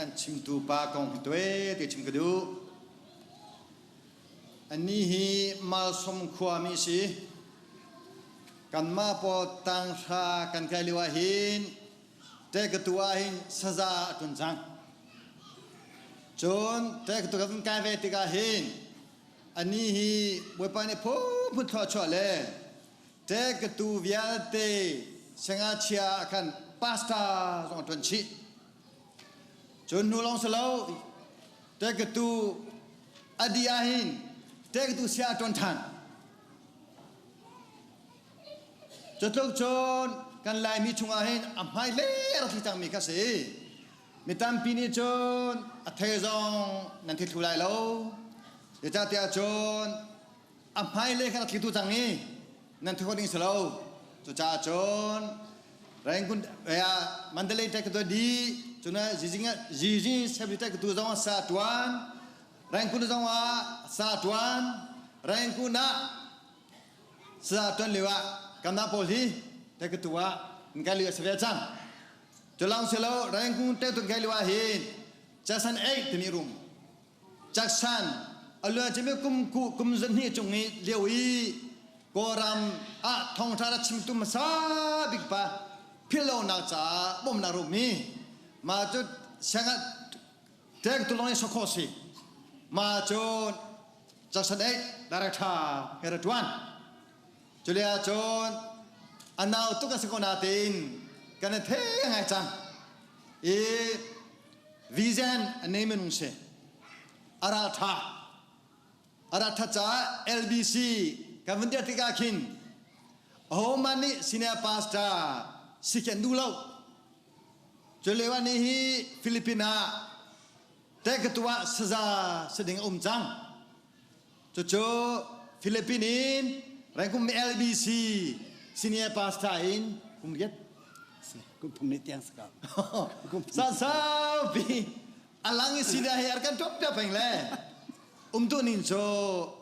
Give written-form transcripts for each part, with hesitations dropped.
kan chimtu pa kong hi tuai te chim ka duh. Anih hi Malsawm khuami a si. Kanmah pawl tanghra kan kai lio ahhin Ṭekatu ahhin saza a ṭun cang. Cun ṭekatu kan kai ve tikah hin anih hi Bawipa nih phunphun thluachuah le ṭekatu vialte sangachia ah khan pastor zong a ṭuan chih. Cun hnu lawng si lo, ṭekatu a dih ahhin ṭekatu sia a ṭuan ṭhan. Cutluk cun kan Laimi chungah hin a hmailei a rak thli cangmi kha si. Mi tampi nih cun a thei zong nan thi thlu lai lo. Zeicahtiah cun a hmailei kha rak thlitu cang i nan thi khawh ding si lo. Cucaah cun Rangoon Mandalay tek tu di cun zizing zizing sebi tek tu zong sa tuan Rangoon zong ah sa tuan Rangoon ah Sa tuan lio ah kanmah pawl hi tekatu ah kan kai lio a si ve cang. Cu lawng si lo Rangoon tektu kai lio ah hin Jackson 8 timi room Jackson a luan cimi kum ku kum zahnih cung i lio i Kawlram ah thawngṭha rak chimtu hmasa bik pa philhlonak caah bawmhnak room hi mah cu siangah tek tu lawng in sok khawh si. Mah cu Jackson 8 director he ra ṭuan. Culia cun a nau tuk a si ko natein kan i thei ngai cang. I vision a nei minung si. A ral ṭha. A ral ṭhat caah LBC kan vun dir tikah khin ahohmanh nih senior pastor si khi an duh lo. Culio ah nih hi Philippines ah Tekatu ah saza si ding a um cang. Cucu Philippine in rengkum LBC senior pastor in kum riat kum thum ni tiang saka. Sa saupi alang i senior he ar kan ṭop pia peng le umtu ning cu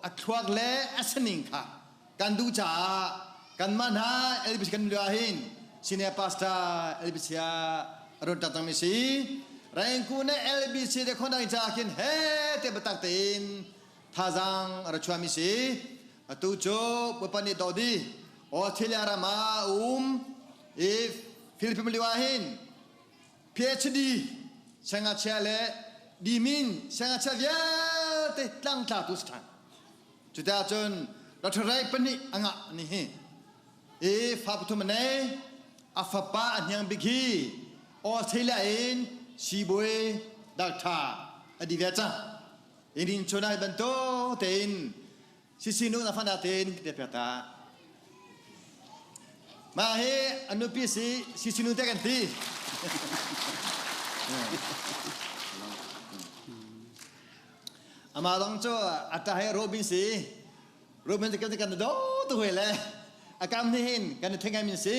a thluak le a sining kha kan duh caah kanmah hna LBC kan lio ahhin senior pastor LBC ah a run tak cangmi si Rengku ne LBC te khon dang caah khin he te batak tein thazaang a ra chuahmi si atu cu Bawipa nih dawt i Australia ram ah um i Philippines lio ahhin PhD siangngakchia le dimin siangngakchia vialte tlangtlatu si ṭhan Cuticun cun raṭharai pahnih a ngah ni hi i fa pathum a nei. A fapa a hniang bik hi Australia in siibawi doctor a di ve cang. Inin chun ai bantuk tein sisinu na fana tein te pek ta. Mah hi a nupi si sisinu te kan ti. Amah zong cu a ṭa he Robin si. Robin cu kan kan do tu hoi le a kam ni hin kan i thengai min si.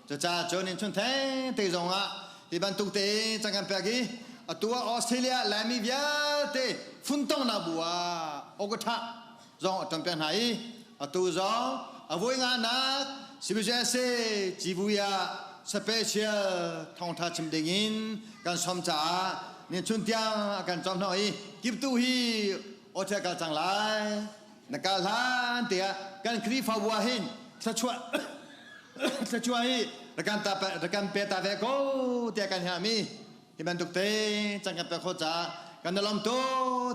Cucaah cun in chun theng te zong ah hi bantuk te cang kan pek i atu ah Australia Laimi vialte funtongnak bu ah awkatha zong a ṭon pek hna i atu zong a voi nganak CBCSA civui ah special thawngṭha chim ding in kan sawm caah ni chun tiang a kan cawm hna i kiptu hi awṭhia kal cang lai na kal hlan tiah kan Khrihfabu ah hin thluachuah thluachuah hi rakan ta rakan pe ta ve ko tiah kan hami hi bantuk te cang kan pe kho caah kan na lom to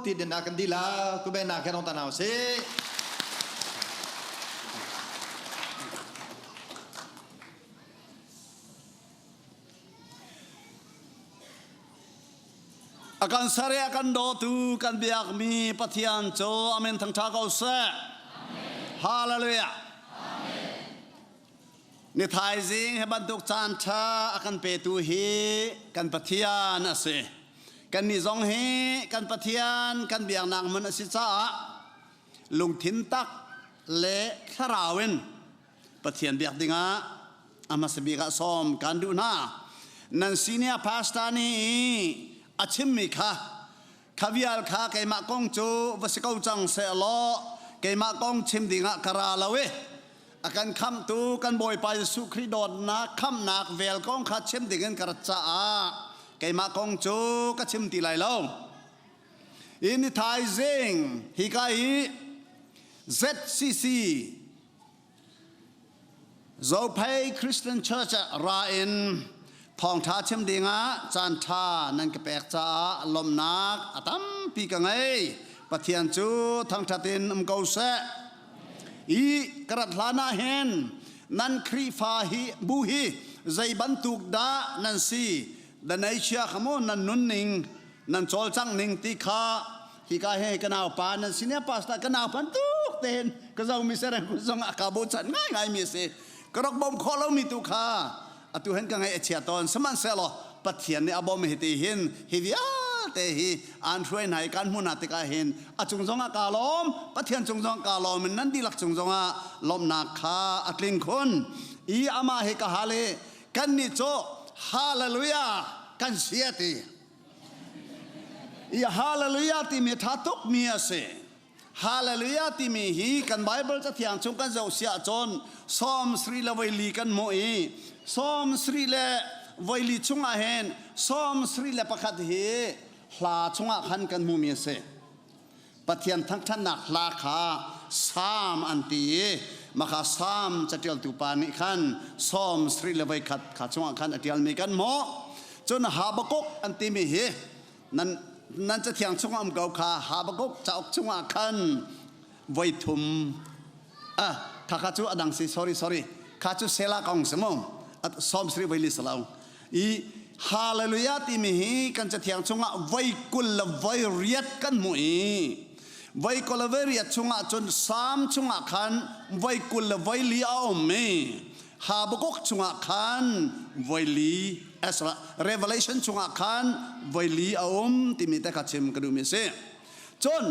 ti din ah kan dila ku be na khe rong ta hna usih. A kan ser i a kan dawtu kan biakmi Pathian cu amen thangṭha ko seh. Hallelujah. Ni thaizing he bantuk caan ṭha a kan petu hi kan Pathian a si. Kannih zong hi kan Pathian kan biaknak hmun a si caah lungthin tak le thlarau in Pathian biak dingah a hmasa bik ah sawm kan duh hna. Nan senior pastor nih a chimmi kha kha vial kha keimah kong cu va si ko cang seh law keimah kong chim dingah ka ra lo i a kan khamhtu kan Bawipa Jesuh Khrih dawtnak khamhnak vel kong kha chim dingin ka rat caah. Keimah kong cu ka chim ti lai lo. I ni thaizing hika hi ZCC Zophei Christian Church ah ra in thawngṭha chim dingah caanṭha nan ka pek caah lawmhnak a tampi ka ngei. Pathian cu thangṭhat in um ko seh. I ka rat hlan ah hin nan Khrihfa hi bu hi zei bantuk dah nan si danei chia kha mu nan nunning nan cawlcangh ning ti kha hika he ka naupa nan senior pastor ka nau bantuk tein ka zomi sereng kun zong a ka bochan ngaingai mi a si ka rak bawm khawh lomi tu kha atu hen ka ngaih a chia tawn sihmanhsehlaw Pathian nih a bawm hi ti hin hi vialte hi aan hruai hna i kan hmuh hna tikah hin a cung zongah kaa lawm Pathian cung zong kaa lawm in nan dihlak cung zongah lawmhnak kha a tling khun i amah hi ka hal i kannih cu hallelujah kan si a ti I hallelujah timi tha tuk mi a si. Hallelujah timi hi kan Bible cathiang chung kan zoh siah cun sawm sri le voili kan hmuh i sawm sri le voili chungah hin sawm sri le pakhat hi hla chungah khan kan hmuhmi a si. Pathian thangṭhatnak hla kha Salm an ti i maka Salm caṭialtu pa nih khan sawm sri le voikhat kha chungah khan a ṭialmi kan hmuh. Cun Habakkuk an timi hi nan nan cathiang chungah um ko kha Habakkuk cauk chungah khan voi thum ah kha kha cu a dang si sorry sorry kha cu Selah kong si mu sawm sri voi li si lo i hallelujah timi hi kan cathiang chungah voi kul le voi riat kan hmuh i voi kul le voi riat chungah cun Psalm chungah khan voi kul le voi li a um i Habakkuk chungah khan voi li Ezra Revelation chungah khan voi li a um timi te kha chim ka duhmi a si cun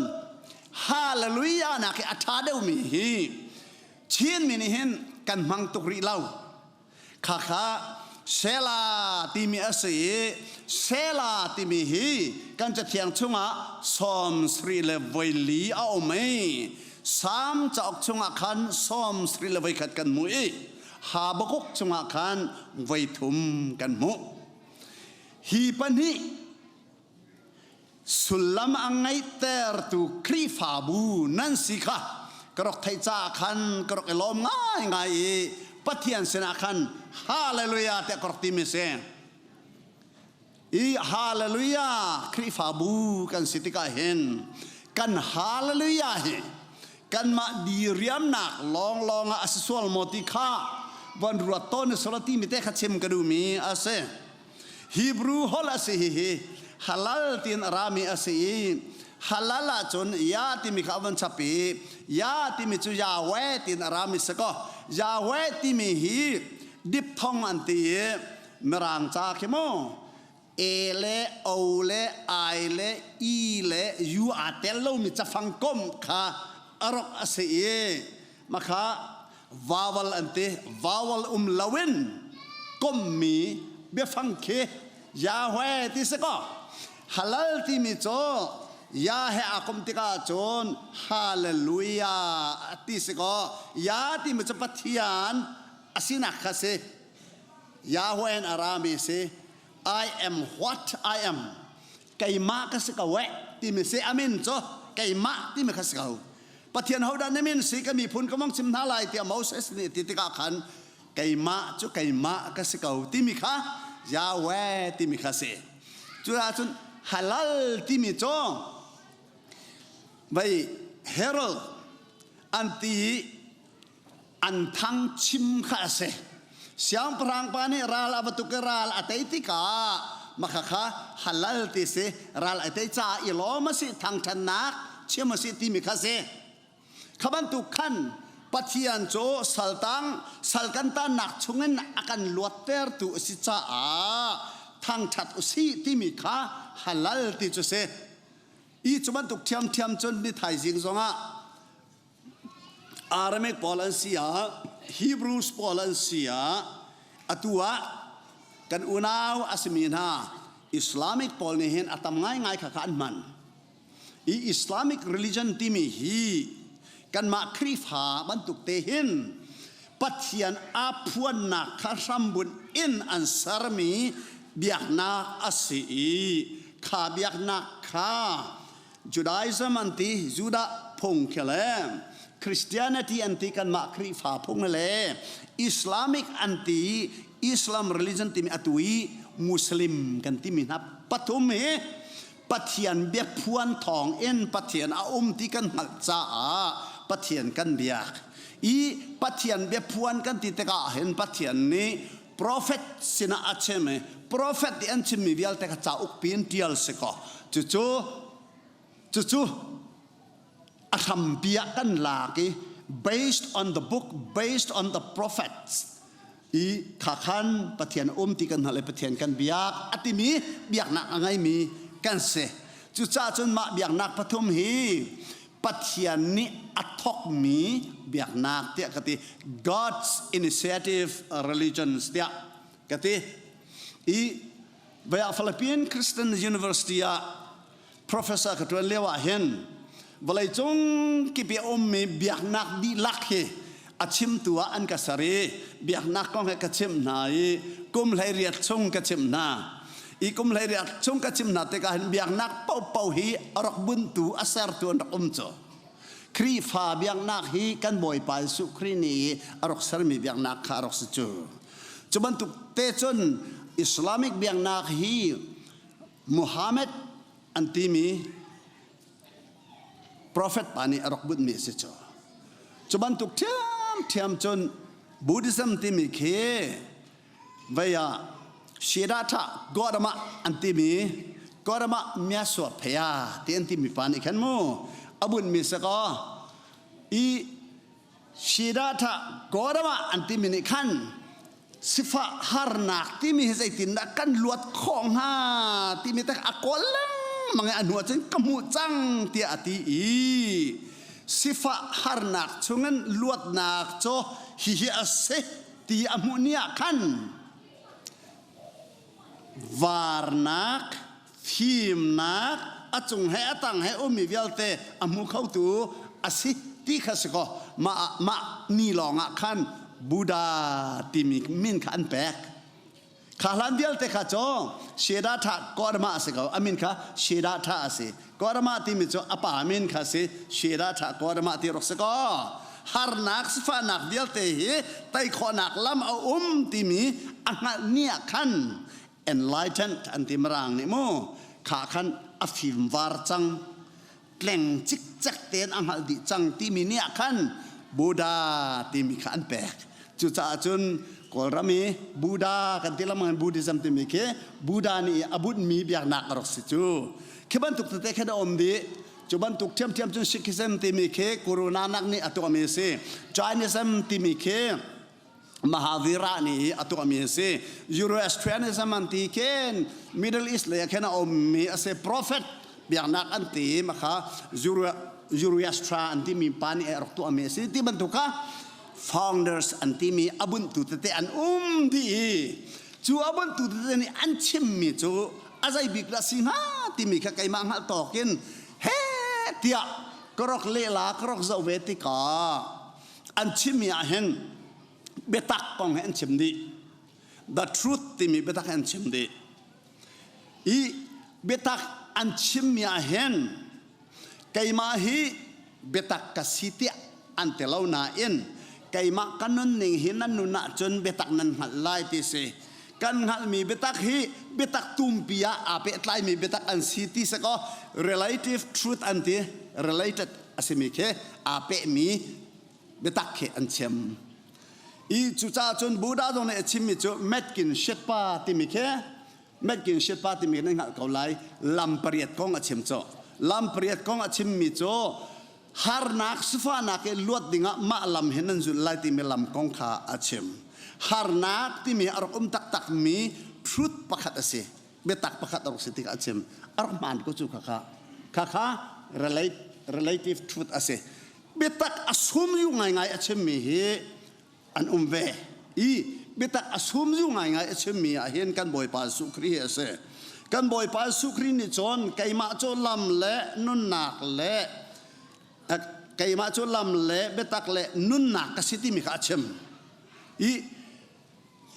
hallelujah nak hi a ṭha deuhmi hi Chinmi nih hin kan hmang tuk rih lo Khakha Sela timi a si i Sela timi hi kan cathiang chungah sawm sarih le voili a um i Salm cauk chungah khan sawm sarih le voikhat kan hmuh i Habakkuk chungah khan voithum kan hmuh. Hi pahnih sullam a ngeihtertu Khrihfabu nan si kha ka rak theih caah khan ka rak i lawm ngaingai i Pathian sinah khan hallelujah tiah ka rak timi si. I hallelujah Khrihfabu kan si tikah hin kan hallelujah hi kanmah diriamnak lawnglawng ah a si sual maw ti kha von ruat tawn i timi te kha chim ka duhmi a si. Hebrew holh a si hihi halal tiin a rami a si i halal ahcun ya timi kha a von chap i ya timi cu Yahweh tiin a rami si kaw Yahweh timi hi diphthong an ti i Mirang ca khi mu E le O le I le E le U aa tel lomi cafang komh kha a rok a si i makha vowel an ti vowel um loin kommi biafang khi Yahweh ti si kaw halal timi cu Yah he aa kom tikah cun hallelujah ti si kaw Yah timi cu Pathian a sinak kha si Yahweh in a rami si I am what I am keimah ka si ko eh timi si amin cu keimah timi kha si ko Pathian hodah na min si ka miphun ka mong chim hna lai tiah Moses nih ti tikah khan keimah cu keimah ka si ko timi kha Yahweh timi kha si cu ahcun halal timi cu vei Herald an ti an thang chim kha a si siangpahrang pa nih ral a va tuk i ral a tei tikah makha kha halal ti si ral a tei caah i lawm a si thangṭhatnak chim a si timi kha si kha bantuk khan Pathian cu saltang sal kan tannak chungin a kan luattertu a si caah thangṭhat u si timi kha halal ti cu si i cu bantuk ṭhiamṭhiam cun ni thaizing zongah Aramaic pawl an si ah Hebrews pawl an si ah atu ah kan unau a simi hna Islamic pawl nih hin a tam ngaingai kha kha an hman. I Islamic religion timi hi kanmah Khrihfa bantuk te hin Pathian aa phuannak kha hrambunh in an sermi Biaknak a si i kha biaknak kha Judaism an ti, Judah phung khi le Christianity an ti kanmah Khrihfa phung le Islamic an ti Islam religion timi atu i Muslim kan timi hna pathum hi Pathian biaphuan thawng in Pathian a um ti kan hngalh caah Pathian kan biak. I Pathian biaphuan kan ti tikah hin Pathian nih profet sinah a chim i profet i an chimmi vialte kha cauk piin ṭial si kaw cucu cucu a hrampi ah kan lak i based on the book based on the prophets i kha khan Pathian a um ti kan hngalh i Pathian kan biak a timi biaknak a ngeimi kan si. Cucaah cun mah biaknak pathum hi Pathian nih a thawkmi biaknak tiah ka ti. God's initiative religions tiah ka ti. I vaya Philippine Christian University ah professor ka ṭuan lio ah hin vawleicung kip i a ummi biaknak dihlak hi a chimtu ah an ka ser i biaknak kong he ka chimh hna i kum 18 chung ka chimh hna. I kum 18 chung ka chim hna tikah hin biaknak paohpaoh hi a rak buntu a sertu an rak um cu. Khrihfa biaknak hi kan Bawipa Jesuh Khrih nih a rak sermi biaknak kha a rak si cu. Cu bantuk te cun Islamic biaknak hi Muhammad an timi prophet pa nih a rak bunhmi a si cu. Cu bantuk ṭhiamṭhiam cun Buddhism timi khi vei ah Siddhartha Gautama an timi Gautama Myaswa Phaya ti an timi pa nih khan mu a bunhmi si kaw i Siddhartha Gautama an timi nih khan sifah harnak timi hi zeitindah kan luat khawh hnga timi tak a kawl lengmang i a hnu ahcun ka hmuh cang tiah a ti i sifah harnak chungin luatnak cu hihi a si ti a hmuh ni ah khan varnak fimnak a cung he a tang he ummi vialte a hmu khotu a si ti kha si kaw mah mah ni lawng ah khan Buddha timi min kha an pek. Kha hlan vialte kha cu Siddhartha Gautama a si ko. A min kha Siddhartha a si. Gautama timi cu a pa min kha si Siddhartha Gautama ti rak si kaw harnak sifahnak vialte hi tei khawhnak lam a um timi a hngalh ni ah khan enlightened an ti mirang nih mu kha khan a fimvar cang tleng cikcek tein a hngalh dih cang timi ni ah khan Buddha timi kha an pek. Cucaah cun Kawlram i Buddha kan ti lengmang Buddhism timi khi Buddha nih a bunhmi biaknak a rak si cu. Khi bantuk tete khan a um dih. Cu bantuk ṭhiamṭhiam cun Sikhism timi khi Guru Nanak nih a tuahmi a si. Jainism timi khi Mahavira nih a tuahmi a si. Zoroastrianism an ti khin Middle East lei ah khin a ummi a si. Prophet biaknak an ti makha Zoroastra an timi pa nih a rak tuahmi a si. Ti bantuk kha founders an timi a bunhtu tete an um dih i cu a bunhtu tete nih an chimmi cu a zei bik dah si hnga timi kha keimah hngalh tawk in he tiah ka rak lehla ka rak zoh ve tikah an chimmi ah hin biatak kong he an chim dih. The truth timi biatak he an chim dih. I biatak an chimmi ah hin keimah hi biatak ka si tiah an ti lo nain keimah ka nunning hi nan nun ahcun biatak nan hngalh lai ti si. Kan hngalhmi biatak hi biatak tumpi ah aa pehtlaimi biatak an si ti si kaw relative truth an ti related a simi khi aa pehmi biatak khi an chim. I cucaah cun Buddha zong nih a chimmi cu Metkin Sherpa timi khi Metkin Sherpa timi nan hngalh ko lai lam pariat kong a chim cu. Lam pariat kong a chimmi cu harnak sifahnak i luat dingah mah lam hin nan zulh lai timi lam kong kha a chim. Harnak timi a rak um taktakmi truth pakhat a si. Biatak pakhat a rak si tikah a chim. A rak hmaan ko cu khakha. Khakha relate, relative truth a si. Biatak a sum yu ngaingai a chimmi hi an um ve. I biatak a sum yu ngaingai a chimmi ah hin kan Bawipa Jesuh Khrih hi a si. Kan Bawipa Jesuh Khrih nih cun keimah cu lam le nunnak le keimah cu lam le biatak le nunnak ka si timi kha a chim. I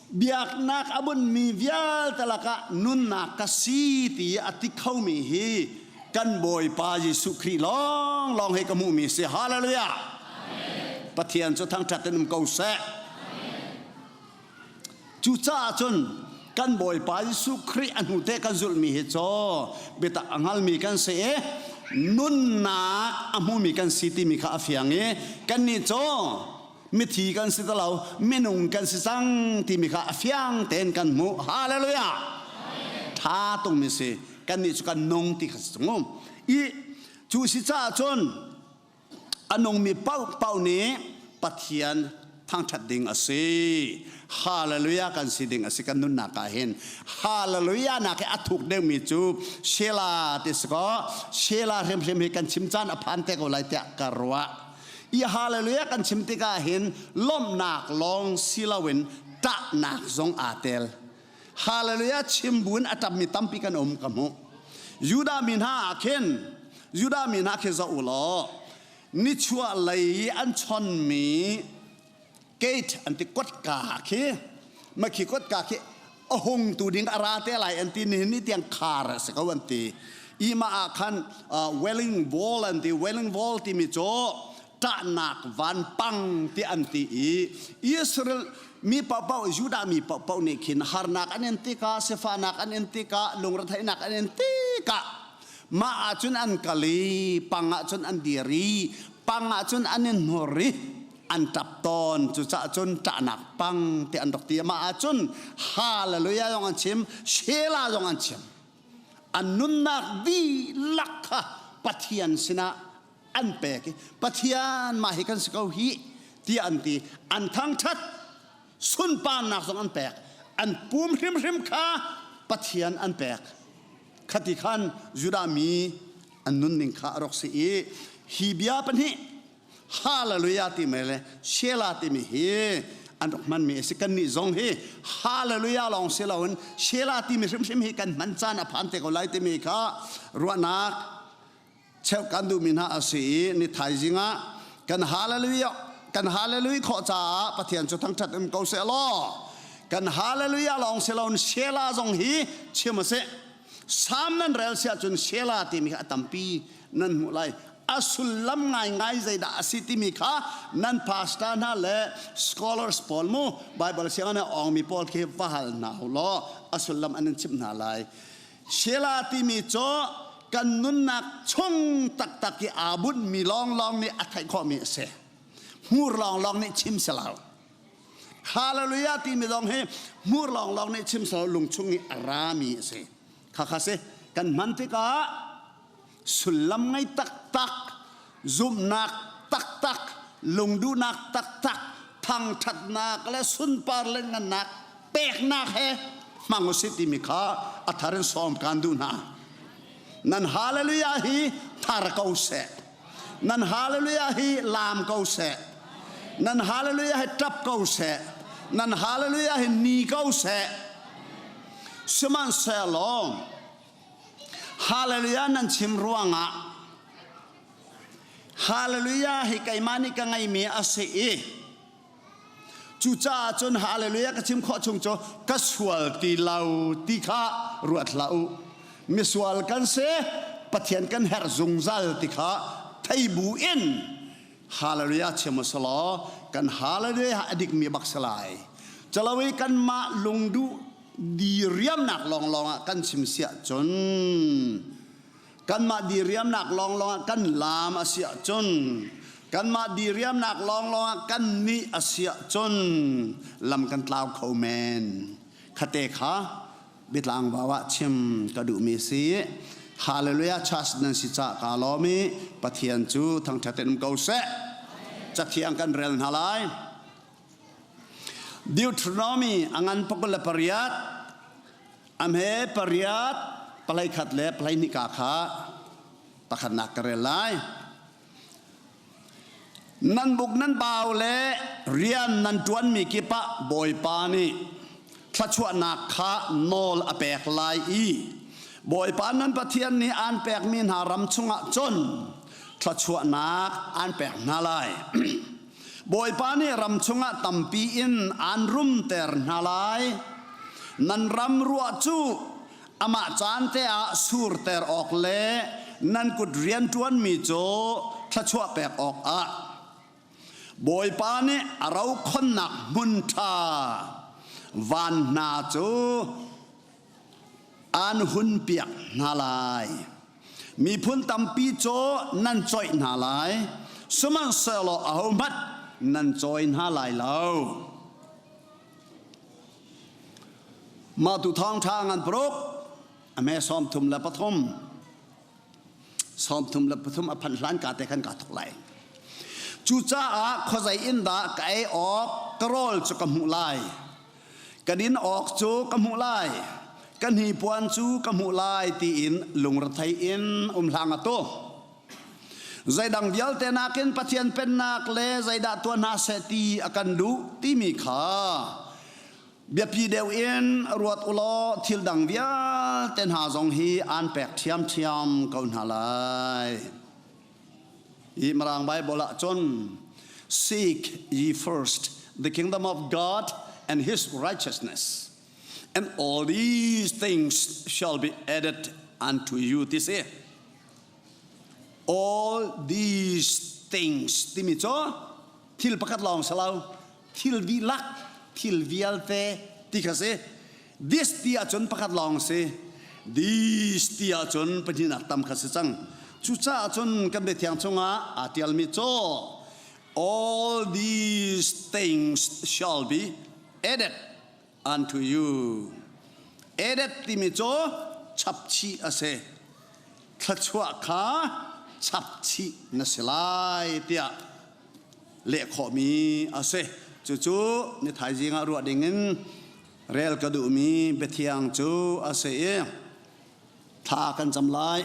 Biaknak a bunmi vialte lakah nunnak ka si ti a ti khomi hi kan Bawipa Jesuh Khrih lawnglawng hi ka hmuhmi si. Hallelujah! Pathian cu thangṭhat in um ko seh. Cucaah cun kan Bawipa Jesuh Khrih a hnute kan zulhmi hi caw biatak a hngalmi kan si i nunnak a hmumi kan si timi kha a fiang i kannih cu mithi kan si ti lo minung kan si cang timi kha a fiang tein kan hmuh. Hallelujah! Tha tungmi si kannih cu kan nung ti kha si cung i cu si caah cun A nungmi paohpaoh nih Pathian thangṭhat ding a si. Hallelujah kan si ding a si kan nunnak ah hin. Hallelujah nak hi a thuk deuhmi cu Sheila ti si kaw Sheila hrimhrim hi kan chim caan a phan te ko lai tiah ka ruah. I hallelujah kan chim tikah hin lawmhnak lawng si loin ṭahnak zong aa tel. Hallelujah chim buin a ṭapmi tampi kan um ka hmuh. Judah mi hna ah khin Judah mi hna khi zoh u law nichuah lei i an chonmi gate an ti kotka khi makhi kotka khi a hung tu ding a ra te lai an ti nihin ni tiang khar a si ko an ti ima ah khan Wailing Wall an ti Wailing Wall timi cu ṭahnak vanpang ti an ti i Israel mi paohpaoh Judah mi paohpaoh nih khin harnak an in tikah sifahnak an in tikah lungretheihnak an in tikah mah ahcun an kal i pang ahcun an dir i pang ahcun an in hnur i an ṭap tawn. Cucaah cun ṭahnak pang ti an rak ti. Mah ahcun hallelujah zong an chim, Shelah zong an chim. An nunnak dihlak kha Pathian sinah an pek i Pathian mah hi kan si ko hi tiah an ti. An thangṭhat, sunparnak zong an pek, an pum hrimhrim kha Pathian an pek. Khati khan Judah mi an nunning kha a rak si i hi bia pahnih hallelujah timi le Shelah timi hi an rak hmanmi a si. Kannih zong hi hallelujah lawng si loin Shelah timi hrimhrim hi kan hman caan a phan te ko lai timi kha ruahnak cheuh kan duhmi hna a si i ni thaizing ah kan hallelujah kan hallelujah khawh caah Pathian cu thangṭhat um ko seh law kan hallelujah lawng si loin Shelah zong hi chim a si. Salm nan rel si ahcun Shelah timi kha a tampi nan hmuh lai. A sullam ngaingai zeidah a si timi kha nan pastor hna le scholars pawl mu Bible sianginn ah awngmi pawl khi va hal hna u law a sullam an in chimh hna lai. Shelah timi cu kan nunnak chung taktak i aa bunhmi lawnglawng nih a theih khawhmi a si. Hmur lawnglawng nih chim si lo. Hallelujah timi zong hi hmur lawnglawng nih chim si lo, lungchung i a rami a si. Khakha si. Kan hman tikah sullam ngei taktak, zumhnak taktak, lungduhnak taktak, thangṭhatnak le sunpar le ngannak peknak he hmang usih timi kha a thar in sawm kan duh hna. Nan hallelujah hi thar ko seh. Nan hallelujah hi laam ko seh. Nan hallelujah hi ṭap ko seh. Nan hallelujah hi ni ko seh. Sihmanhsehlaw hallelujah nan chim ruangah hallelujah hi keimah nih ka ngeimi a si i Cucaah cun hallelujah ka chim khawh chung cu ka sual ti lo ti kha ruat hlah u. Misual kan si, Pathian kan herh zungzal ti kha thei bu in hallelujah chim u law kan hallelujah a dikmi bak si lai. Calo i kanmah lungduh diriamnak lawnglawng ah kan chim siah cun Kanmah diriamnak lawnglawng ah kan laam a si ahcun, kanmah diriamnak lawnglawng ah kan nih a si ahcun lam kan tlau kho men. Khate kha biatlang vau ah chim ka duhmi a si. Hallelujah Church nan si cah kaa lawm i Pathian cu thangṭhat in um ko seh. Cathiang kan rel hna lai. Deuteronomy a ngan 28 A hme pariat palei khat le palei hnih ka kha pakhatnak ka rel lai. Nan buk nan bau le rian nan ṭuanmi kip ah Bawipa nih thluachuahnak kha nawl a pek lai i Bawipa nan Pathian nih aan pekmi hna ram chungah cun thluachuahnak aan pek hna lai. Bawipa nih ram chungah tampi in aan rumter hna lai. Nan ram ruah cu amah caan te ah surter awk le nan kut rianṭuanmi cu thluachuah pek awkah Bawipa nih a rokhonnak hmun ṭha van hna cu aan hunpiak hna lai. Miphun tampi cu nan coih hna lai, sihmanhsehlaw ahohmanh nan cawi hna lai lo. Mah tu thawngṭha ngan paruk a me 33 33 a phanh hlan ka te khan ka thok lai. Cucaah khuazei in dah ka ei awk ka rawl cu ka hmuh lai. Ka din awk cu ka hmuh lai. Ka hnipuan cu ka hmuh lai tiin lungrethei in um hlang atu. Zeidang vialte nakin Pathian pennak le zeidah tuah hna seh ti a kan duh timi kha biapi deuh in ruat u law thil dang vialte hna zong hi aan pek ṭhiamṭhiam ko hna lai. Hi Mirang Bible ah cun Seek ye first the kingdom of God and his righteousness and all these things shall be added unto you ti si. All these things timi cu thil pakhat lawng si lo, thil dihlak, thil vialte ti kha si. This ti ahcun pakhat lawng si. These ti ahcun pahnihnak tam kha si cang. Cucaah cun kan biathiang chungah aa tialmi cu all these things shall be added unto you. Added timi cu chapchih a si. Thluachuah kha chapchih na si lai tiah leh khawhmi a si. Cucu ni thaizing ah ruah dingin rel ka duhmi biathiang cu a si i thla kan cam lai.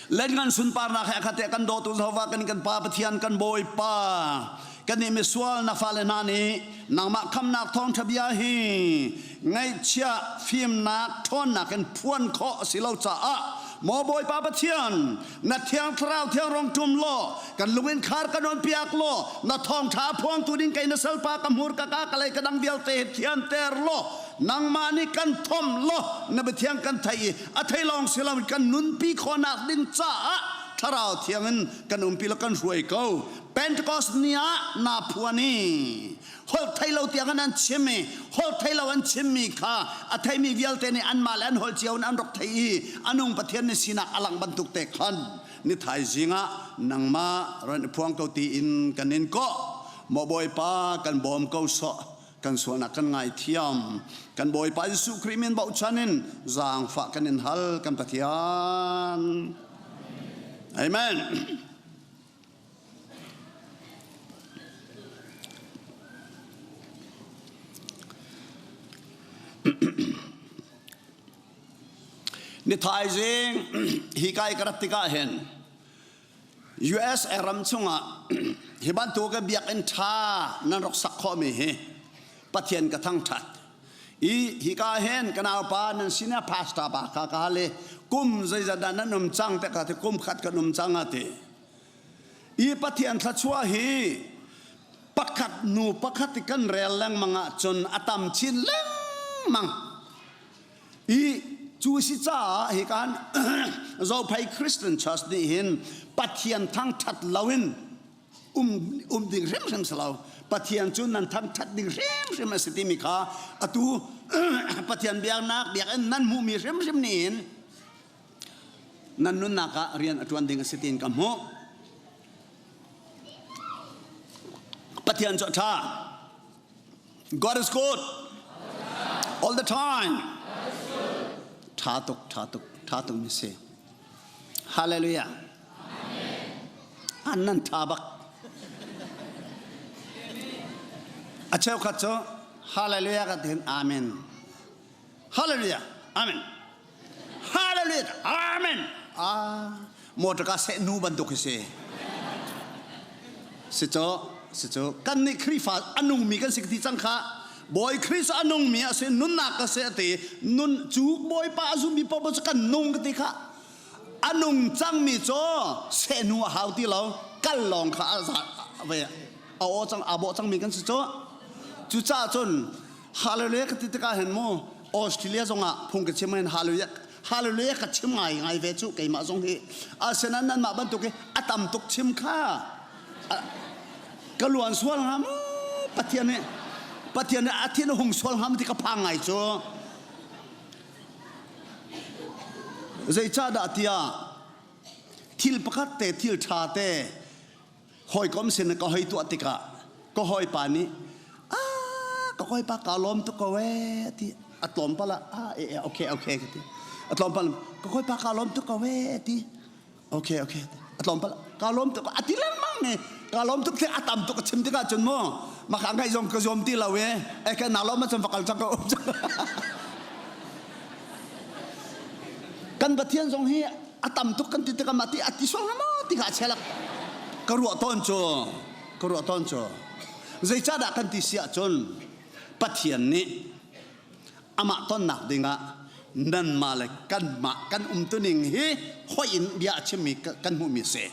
Let ngan sunparnak he khat kan dawtu Jehovah kan kan Pa Pathian kan Bawipa kan nih misual na fale hna nih nangmah khamnak thawngṭha bia hi ngaihchiah fimnak ṭhawnnak in phuan khawh a si lo caah maw Bawipa Pathian na thiang thlarau thiang rong ṭum law kan lungin khar kan on piak law na thawngṭha phuangtu ding kei na salpa ka hmur ka ka ka lei ka dang vialte hi thianter law nangmah nih kan thom law na biathiang kan thei i a thei lawng si lo kan nunpi khawhnak ding caah thlarau thiang in kan umpi lo kan hruai ko. Pentecost ni ah naa phuan i holh thei lo tiang in an chim i holh thei lo an chimmi kha a theimi vialte nih anmah le an holh cio in an rak theih i a nung Pathian ni sinak a lang bantuk te khan ni thaizing ah nangmah ron i phuang ko tiin kan in kawh. Maw Bawipa, kan bawm ko sawh, kan sualnak kan ngaithiam. Kan Bawipa Jesuh Khrih min bochan in zaangfah kan in hal, kan Pathian. Amen. Ni thaizing hi kai ka rat tikah hin US ram chungah hi bantuk biakinn ṭha nan rak sak khawhmi hi Pathian ka thangṭhat. I hika hin ka naupa nan sinah pastor pa kha ka hal i kum zeizat dah nan um cang te ka ti, kum khat kan um cang a ti. I Pathian thluachuah hi pakhat hnu pakhat i kan rel lengmang ahcun a tam chin lengmang. I cu si caah hi kan Zophei Christian Church nih hin Pathian thangṭhat loin um um ding hrimhrim si lo. Pathian cu nan thangṭhat ding hrimhrim a si timi kha atu Pathian biaknak biakinn nan hmuhmi hrimhrim nih hin nan nunnak ah rian a ṭuan ding a si tiin ka hmuh. Pathian cu a ṭha. God is good all the time. Ṭha tuk, ṭha tuk, ṭha tuk mi si. Hallelujah. An nan ṭha bak. A cheukhat cu Hallelujah ka tin Amen. Hallelujah. Amen. Hallelujah. Amen. Ah, motor ka seh nu bantuk hi si. Si cu, si cu. Kan nih Khrihfa a nungmi kan si ti cang kha. Bawi Khrist a nungmi a si, nunnak ka si a ti. Nun cu Bawipa a zummi paoh cu kan nung ka ti kha. A nung cangmi cu seh nu a hau ti lo. Kal lawng kha a za ve. A aw cang aa bawh cangmi kan si cu. Cucaah cun hallelujah ka ti tikah hin mu Australia zongah phung ka chim hin hallelujah hallelujah ka chim ngai ngai ve cu keimah zong hi. Asinain nanmah bantuk hi a tam tuk chim kha ka luan sual hnga mu Pathian nih Pathian nih a thin a hung sual hnga ti ka phang ngai cu. Zeicahdah tiah thil pakhat te thil ṭha te hawikom sin ka hoi tuah tikah ka hawipa nih ah ka hawipa kaa lawm tuk ko ee ti a tlawmpal ah ah eh okay okay ka ti a tlawmpal ka hawipa kaa lawm tuk ko ee ti okay okay a tlawmpal kaa lawm tuk a ti lengmang ne kaa lawm tuk a tam tuk a chim tikah cun mu maka ngai zong ka zuam ti lo e e ka na lawm cun va kal cang ko Kan Pathian zong hi a tam tuk kan ti tikah mah ti a ti sual maw ti kha a chelak ka ruah tawn cu ka ruah tawn cu zeicahdah kan ti si ahcun Pathian nih amah tonnak dingah nanmah le kanmah kan umtuning hi hoih in bia a chimmi kan hmuhmi a si.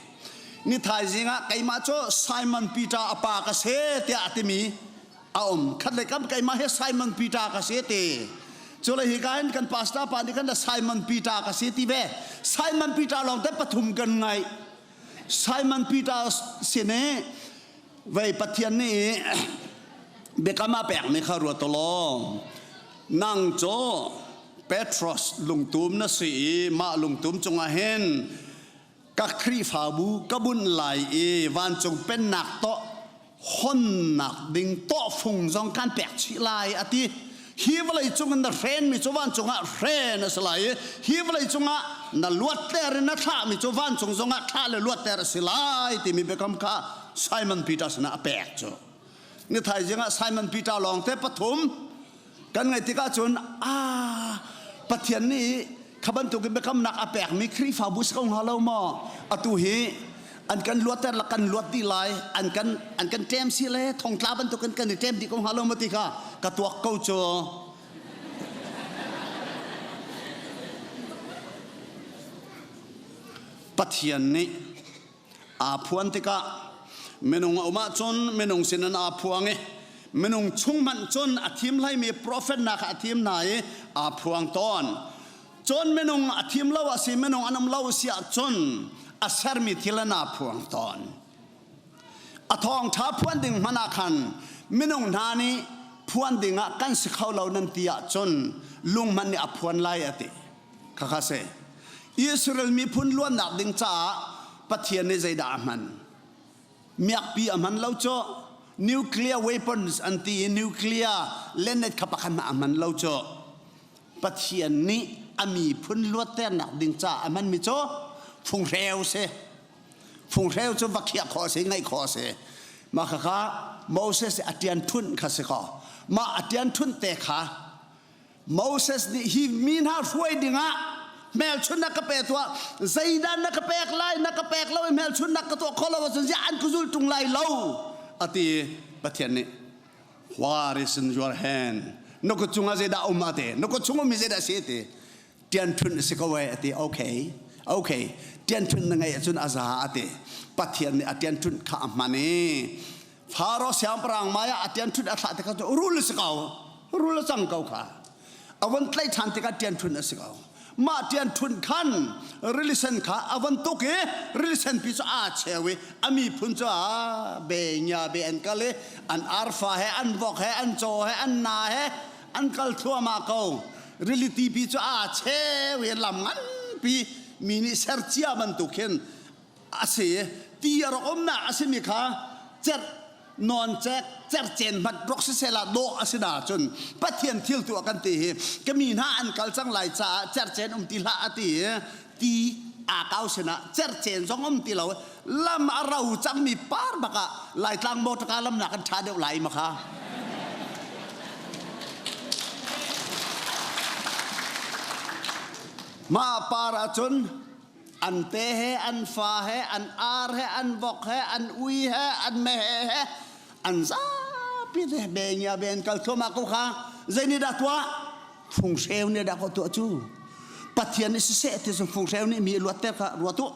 Ni thaizing ah keimah cu Simon Peter a pa ka si tiah a timi a um khat le kam keimah hi Simon Peter ka si ti cu le hi ka hin kan pastor pa nih khan Simon Peter ka si ti ve Simon Peter lawng te pathum kan ngai Simon Peter sin i vei Pathian nih biakam a pekmi kha ruat law nang cu Petros lungtum na si i mah lungtum cungah hin ka Khrihfabu ka bunh lai i vancung pennak tawh honnak ding tawhfung zong kan pek chih lai a ti. Hi vawlei cung in na hrenmi cu vancung ah hren a si lai i hi vawlei cungah na luatter in na thlahmi cu vancung zongah thlah le luatter a si lai timi biakam kha Simon Peter sinah a pek cu. Ni thaizing ah Simon Peter lawng te pathum kan ngaih tikah cun ah Pathian nih kha bantukin biakamnak a pekmi Khrihfabu si ko hnga lo maw atu hi an kan luatter la kan luat dih lai an kan an kan ṭem si le thongtla bantukin kan i ṭem dih ko hnga lo maw ti kha ka tuak ko cu Pathian nih aa phuan tikah minung a um ahcun minung sinin aa phuang i minung chung hmanh cun a thim hlaimi profet hna kha a thim hna i aa phuang tawn cun minung a thim lo a si minung an um lo si ahcun a sermi thil an aa phuang tawn a thawngṭha phuan ding hmanh ah khan minung hna nih phuan ding ah kan si kho lo nan ti ahcun lung hmanh nih a phuan lai a ti Khakha si. Israel miphun luannak ding caah Pathian nih zeidah a hman? Miakpi a hman lo cu. Nuclear weapons an ti i nuclear lenet kha pakhat hmanh a hman lo cu. Pathian nih a miphun luatternak ding caah a hmanmi cu funghreu si. Funghreu cu va khiah khawh a si, ngaih khawh a si. Mah khakha Moses a ṭian ṭhunh kha si kaw. Mah a ṭian ṭhunh te kha Moses nih hi mi hna hruai dingah hmelchunhnak ka pe tuah zeidah na ka pek lai na ka pek lo i hmelchunhnak ka tuah khawh lo ahcun ziah an ka zul ṭung lai lo a ti Pathian nih what is in your hand na kut cungah zeidah um a ti na kut chung ummi zeidah a si a ti ṭianṭhunh a si ko e a ti okay okay ṭianṭhunh na ngeih ahcun a za a ti Pathian nih a ṭianṭhunh kha a hman i Faro siangpahrang maya a ṭianṭhunh a thlah tikah rul a si ko rul a cang ko kha a von tlaih ṭhan tikah ṭianṭhunh a si ko mah ṭianṭhunh khan rili sen kha a von tuk i rili sen pi cu aa cheu i a miphun cu a be nya be an kal i an arfa he an vok he an caw he an na he an kal thluahmah ko rili tipi cu aa cheu i lam nganpi mi nih ser cia bantuk khin a si ti a rak umnak a simi kha cerh nawn cek cercen hmat rok sisela dawh a si na cun Pathian thil tu a kan ti hi ka mi hna an kal cang lai caah cercen um ti hlah a ti i ti aa kau sinah cercen zong um ti lo lam a ro cangmi par bak ah Laitlang motorka lam nak kan ṭha deuh lai ma kha mah par ahcun an te he an fa he an ar he an vok he an ui he an meheh he an zapi te be ngia be an kal thluahmah ko kha zei nih dah tuah funghreu nih dah ko tuah cu pathian nih siseh ti cu funghreu nih mi luatter kha ruat u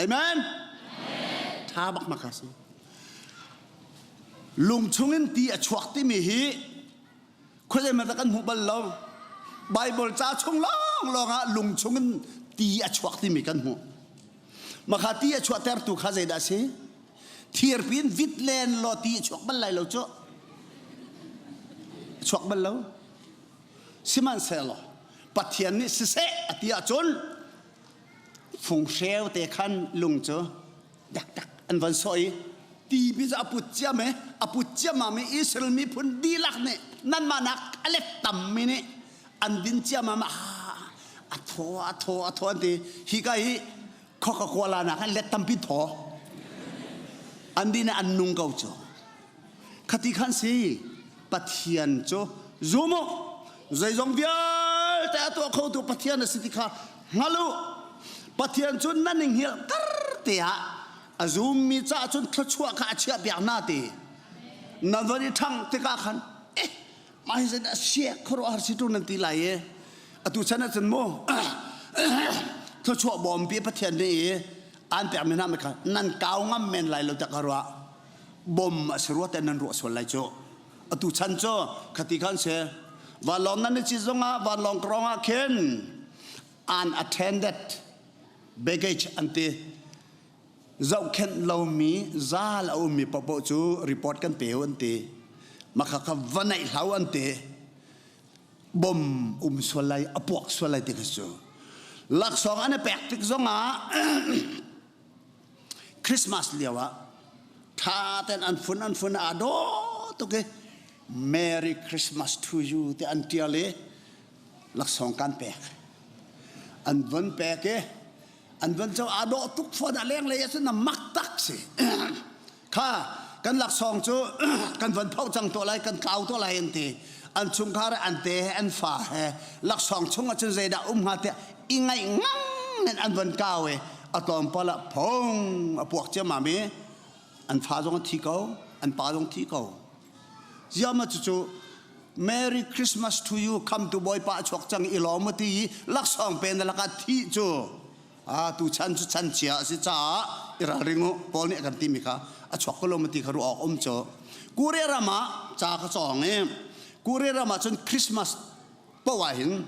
amen tha bak ma kha si. Lung chungin ti a chuak timi hi khuazei hmanh kan hmu bal lo. Bible ca chung lawnglawng ah lung chungin ti a chuak timi kan hmuh. Makha ti a chuahtertu kha zeidah a si? Thirpi in vit len law ti a chuak bal lai lo cu. A chuak bal lo. Sihmanhsehlaw Pathian nih siseh a ti ahcun funghreu te khan lung cu dakdak an von sawh i ti bi cu a put ciam i a put ciammam i Israel miphun dihlak nih nanmah nak a let tammi nih an din ciammam a thaw a thaw a thaw an ti. Hi ka hi Coca-Cola nak an let tampi thaw an din an nung ko cu. Khati khan si Pathian cu zum u. Zeizong vialte a tuah khotu Pathian a si ti kha hngal u. Pathian cu nan i hngilh kar te ah a zummi caah cun thluachuah kha a chiah piak hna ti. Nan von i ṭhang tikah khan eh mah hi zeidah siak khuaruahhar si ṭung nan ti lai i atu chan ah cun mu thluachuah bawmpi Pathian nih i aan pekmi hna kha nan kau ngam men lai lo tiah ka ruah. Bom a si rua te nan ruah sual lai cu. Atu chan cu khati khan si. Vanlawng nan i cit zongah vanlawng krong ah khin unattended baggage an ti. Zohkhenh lomi zal a ummi paohpaoh cu report kan pe an ti. Makha kha va naih hlau an ti. Bom um sual lai a puak sual lai ti kha cu. Laksawng an i pek tik zongah Christmas lio ah ṭha tein an fun an fun aa dawh tuk i Merry Christmas to you ti an ṭial i laksawng kan pek. An von pek i an von co aa dawh tuk fawn a lenglei ah cun a mak tak si. Kha kan laksawng cu kan von phoh cang tuah lai kan tlau tuah lai an ti. An chungkhar an te he an fa he laksawng chung ah cun zeidah um hnga tiah i ngaih ngang in an von kau i a tlawmpal ah phong a puak ciammam i an fa zong a thi ko an pa zong thi ko. Ziama cucu Merry Christmas to you khamtu Bawipa a chuak cang i lawm ti i laksawng pe na lakah thih cu a tu chan cu chan chia a si caah i ralring u. Paul nih a kan timi kha a chuak ko lo ma ti kha ruah awk um cu. Korea ram ah ca ka cawng i Korea ram ah cun Christmas poah ah hin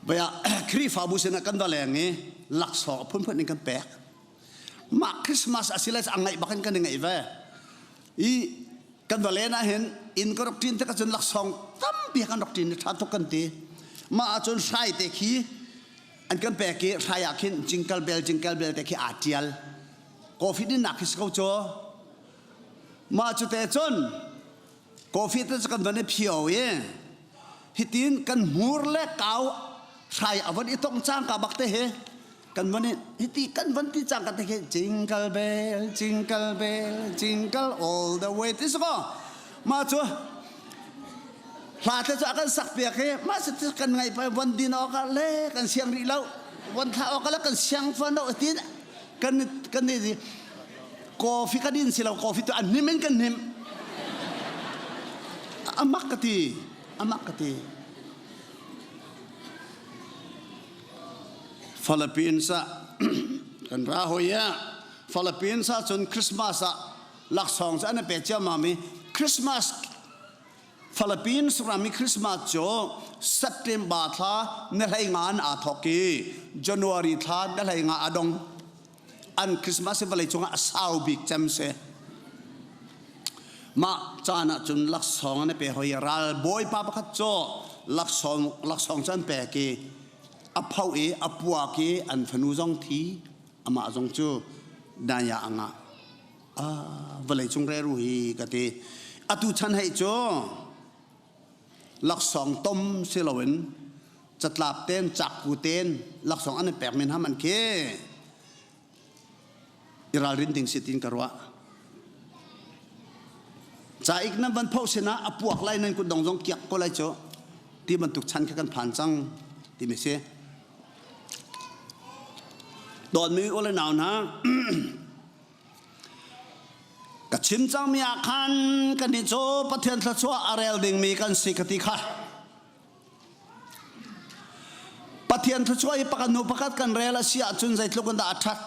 Baya Khrihfabu sinah kan va leng i laksawng a phunphun in kan pek. Mah Christmas a si lai a ngaih bak in kan i ngaih ve. I kan va len ah hin inn ka rak ṭin tik ahcun laksawng tampi kan rak ṭin i ṭha tuk kan ti. Mah ahcun hrai te khi an kan pek i hrai ah khin jingle bell jingle bell te khi aa ṭial. Coffee dinnak khi si ko cu. Mah cu te cun Coffee te cu kan van i phio i hitin kan hmur le kau hrai a van i tong cangka bak te hi kan van i hiti kan van ti cangka te khi jingle bell jingle bell jingle all the way ti si ko. Mah cu hla te cu a kan sak piak i mah si kan ngaih pa van din awk ah le kan siang rih lo van thlah awk ah le kan siang fawn lo tin kan kan i coffee ka din si lo. Coffee tu an hnim in kan hnim amak ka ti amak ka ti. Philippines ah kan ra hoi ah Philippines ah cun Christmas ah laksawng cu an pe ciammam i Christmas Philippines ram i Christmas cu September thla ni hlei nga in aa thawk i January thla ni hlei nga a dong. An Christmas hi vawlei cungah a sau bik cem si. Mah caan ah cun laksawng an i pe hoi. Ral bawipa pakhat cu laksawng laksawng cu an pek i a phoh i a puak i an fanu zong thi amah zong cu daya a ngah. Vawlei cung reru hi ka ti. Atu chan hei cu laksawng tom si loin catlap ten cakku ten laksawng an i pek men ham an khi i ralrin ding si tin ka ruah. Ca ik nan van phoh sinah a puak lai nan kut dong zong kiak ko lai cu ti bantuk chan kha kan phan cang timi si. Dawtmi u le nau hna, ka chim cangmi ah khan kannih cu Pathian thluachuah a rel dingmi kan si ka ti kha. Pathian thluachuah hi pakhat hnu pakhat kan rel a si ahcun zeitluk in dah a ṭhat.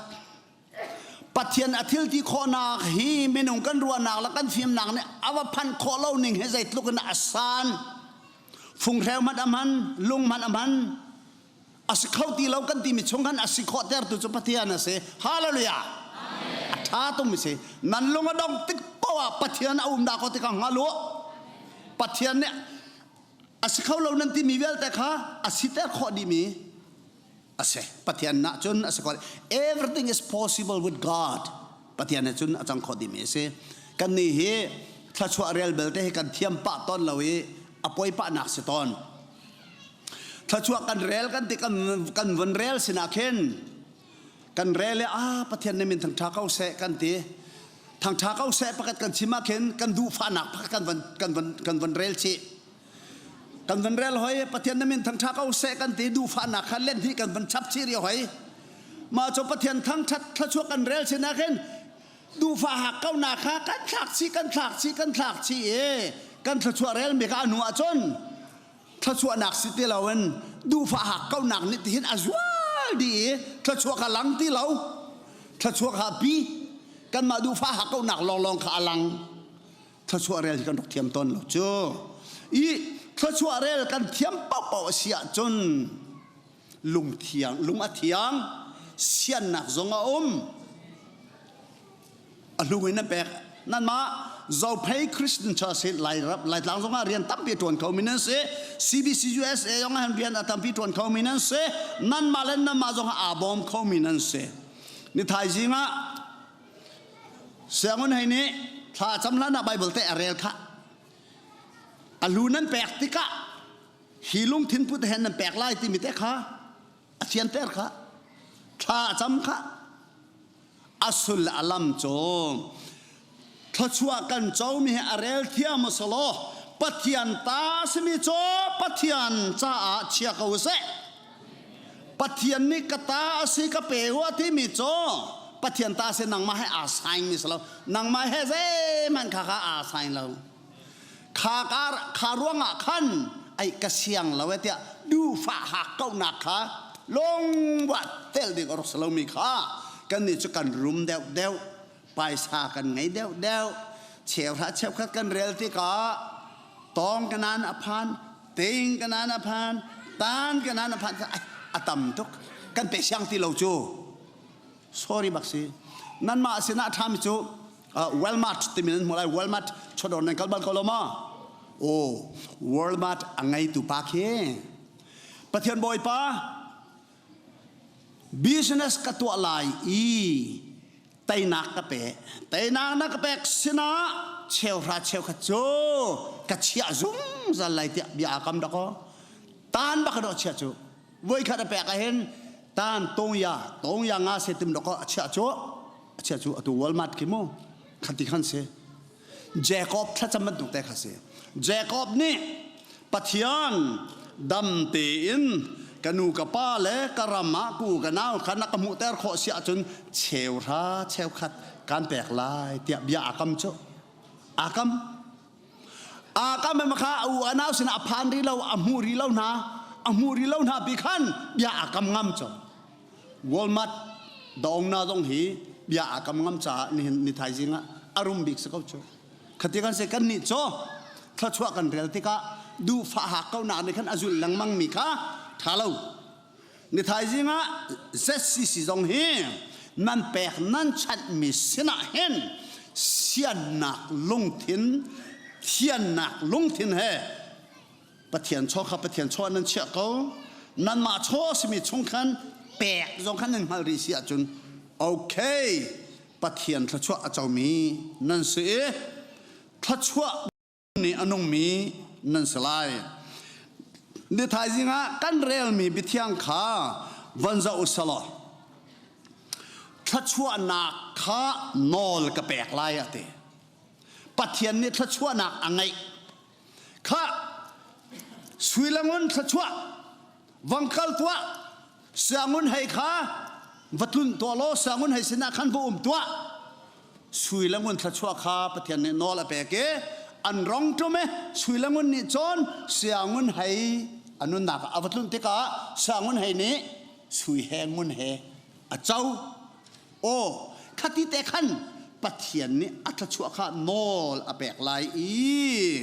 Pathian a thil ti khawhnak hi minung kan ruahnak le kan fimnak nih a va phanh khawh lo ning hi zeitluk in a san. Funghreu hmanh a hman, lung hmanh a hman. A si kho ti lo kan timi chung khan a si khawh tertu cu Pathian a si. Hallelujah. A ṭha tum si. Nan lung a dong tik poah ah Pathian a um dah ko ti kha hngal u. Pathian nih a si kho lo nan timi vialte kha a siter khawh dihmi a si. Pathian nah cun a si khawh. Everything is possible with God. Pathian he cun a cang khawh dihmi a si. Kan nih hi thluachuah rel belte hi kan thiam pah tawn lo i a poi pahnak si tawn. Thluachuah kan rel kan ti kan kan von rel sinah khin kan rel i ah Pathian nih min thangṭha ko seh kan ti. Thangṭha ko seh pakhat kan chim ah khin kan duhfahnak pakhat kan van kan van kan van rel chih. Kan van rel hoi Pathian na min thangṭha ko seh kan ti duhfahnak kha len hnih kan van chap chih rih hoi. Mah cu Pathian thangṭhat thluachuah kan rel sinah khin duhfah hak ko na kha kan thlak chih kan thlak chih kan thlak chih i kan thluachuah rel mi kha a hnu ah cun thluachuahnak si ti loin duhfah hak kaunak nih tihin a zual dih i thluachuah kha lang ti lo thluachuah kha pi kanmah duhfah hak kaunak lawnglawng kha a lang thluachuah rel hi kan rak thiam tawn lo cu i thluachuah rel kan thiam paohpaoh a si ahcun lungthiang lung a thiang siannak zong a um a hlung in a pek nanmah Zophei Christian Church hi Laitlang zongah rian tampi ṭuan kho mi nan si CBC USA zong ah rian a tampi ṭuan kho mi nan si nanmah le nanmah zong ah aa bawm kho mi nan si ni thaizing ah sianginn hei nih thla cam hlan ah Bible te a rel kha a lu nan pek tikah hi lungthin put hen nan pek lai timi te kha a fianter kha thla a cam kha a sul a lam cu thluachuah kan comi hi a rel thiam a silo Pathian ta simi cu Pathian caah chia ko seh Pathian nih ka ta a si ka pe u a timi cu Pathian ta si nangmah he aa saing mi si lo nangmah he zeihmanh kha kha aa saing lo kha kar kha ruangah khan ai ka siang lo e tiah duhfah hak kaunak kha lungwa tel ding a rak si lomi kha kan nih cu kan rum deuh deuh paisa kan ngei deuh deuh cheuhra cheukhat kan rel tikah tawng kanan a phan ting kanan a phan tan kanan a phan a tam tuk kan pe siang ti lo cu sorry bak si nanmah sinah ṭhami cu Walmart timi nan hmuh lai Walmart chawdawr nan kal bal ko lo ma oh Walmart a ngeitu pa khi Pathian Bawipa business ka tuah lai i teinak ka pe teinak na ka pek sinah cheuhra cheukhat cu ka chiah zungzal lai tiah bia aa kam dakaw tan bak dawh chia cu voikhat a pek ahhin tan tongya tongya nga se tim dakaw a chiah cu a chia cu atu Walmart khi mu khati khan si Jacob thlacam bantuk te kha si Jacob nih Pathian dam tein ka nu ka pa le ka ram ah ku ka nau kha na ka hmuhter khawh si ahcun cheuhra cheukhat kan pek lai tiah bia aa kam cu aa kam aa kam kha a u a nau sinah a phan rih lo a hmu rih lo hna a hmu rih lo hna pi khan bia aa kam ngam cu Walmart dawngna zong hi bia aa kam ngam caah nihin ni thaizing ah a rum bik si ko cu. Khati kan si kan nih cu thluachuah kan rel tikah duhfah hak ko nak nih khan a zulh lengmang mi kha tha lo. Ni thaizing ah ZCC zong hi nan pek nan chanh mi sinah hin siannak lungthin thiannak lungthin he Pathian chaw kha Pathian chaw nan chiah ko nanmah chaw a simi chung khan pek zong khan nan hngalh rih si ahcun okay Pathian thluachuah a comi nan si i thluachuah nih a nungmi nan si lai ni thaizing ah kan relmi biathiang kha van zoh u selaw thluachuahnak kha nawl ka pek lai a ti Pathian nih thluachuahnak a ngeih Khah sui le ngun thluachuah vang kal tuah siangun hei kha va tlun tuah law siangun hei sinah khan va um tuah sui le ngun thluachuah kha Pathian nih nawl a pek i an rong ṭum i sui le ngun nih cun siangun hei a nunnak ah a va tlun tikah siangun hei nih sui he ngun he a co Aw. Khati te khan Pathian nih a thluachuah kha nawl a pek lai i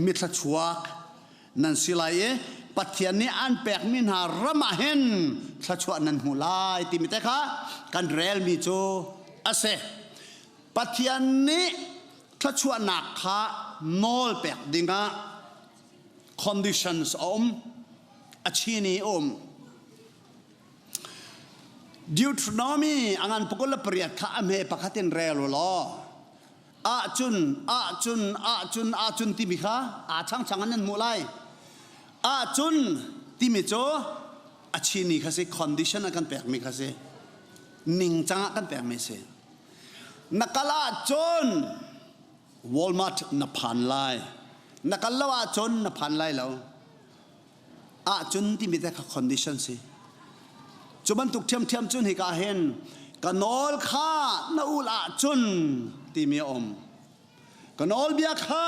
mi thluachuak nan si lai i Pathian nih an pekmi hna ram ah hin thluachuah nan hmu lai timi te kha kan relmi cu a si. Pathian nih thluachuahnak kha nawl pek dingah conditions a um, a chini a um. Deuteronomy a ngan pakul le pariat kha a hme pakhat in rel u law ahcun ahcun ahcun ahcun timi kha aa changchang in nan hmuh lai. Ahcun timi cu a chini kha si condition a kan pekmi kha si ningcang ah kan pekmi si. Na kal ahcun Walmart na phan lai. Na kal lo ahcun na phan lai lo. Ahcun timi te kha condition si. Cu bantuk ṭhiamṭhiam cun hika hin ka nawl kha na ul ahcun timi a um. Ka nawlbia kha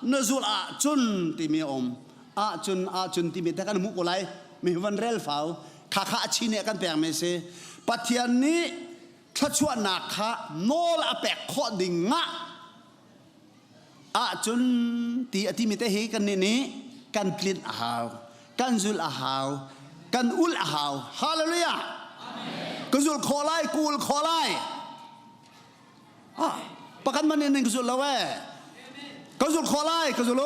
na zulh ahcun timi a um. Ahcun ahcun timi te kan hmuh ko lai. Mi van rel fau. Kha kha a chi nih a kan pekmi si. Pathian nih thluachuahnak kha nawl a pek khawh ding ah ahcun ti a timi te hi kannih nih kan tlinh a hau kan zulh a hau kan ulh a hau hallelujah ka zulh khawh lai ka ul khawh lai ah pakhat man in ka zulh lo eh ka zulh khawh lai ka zul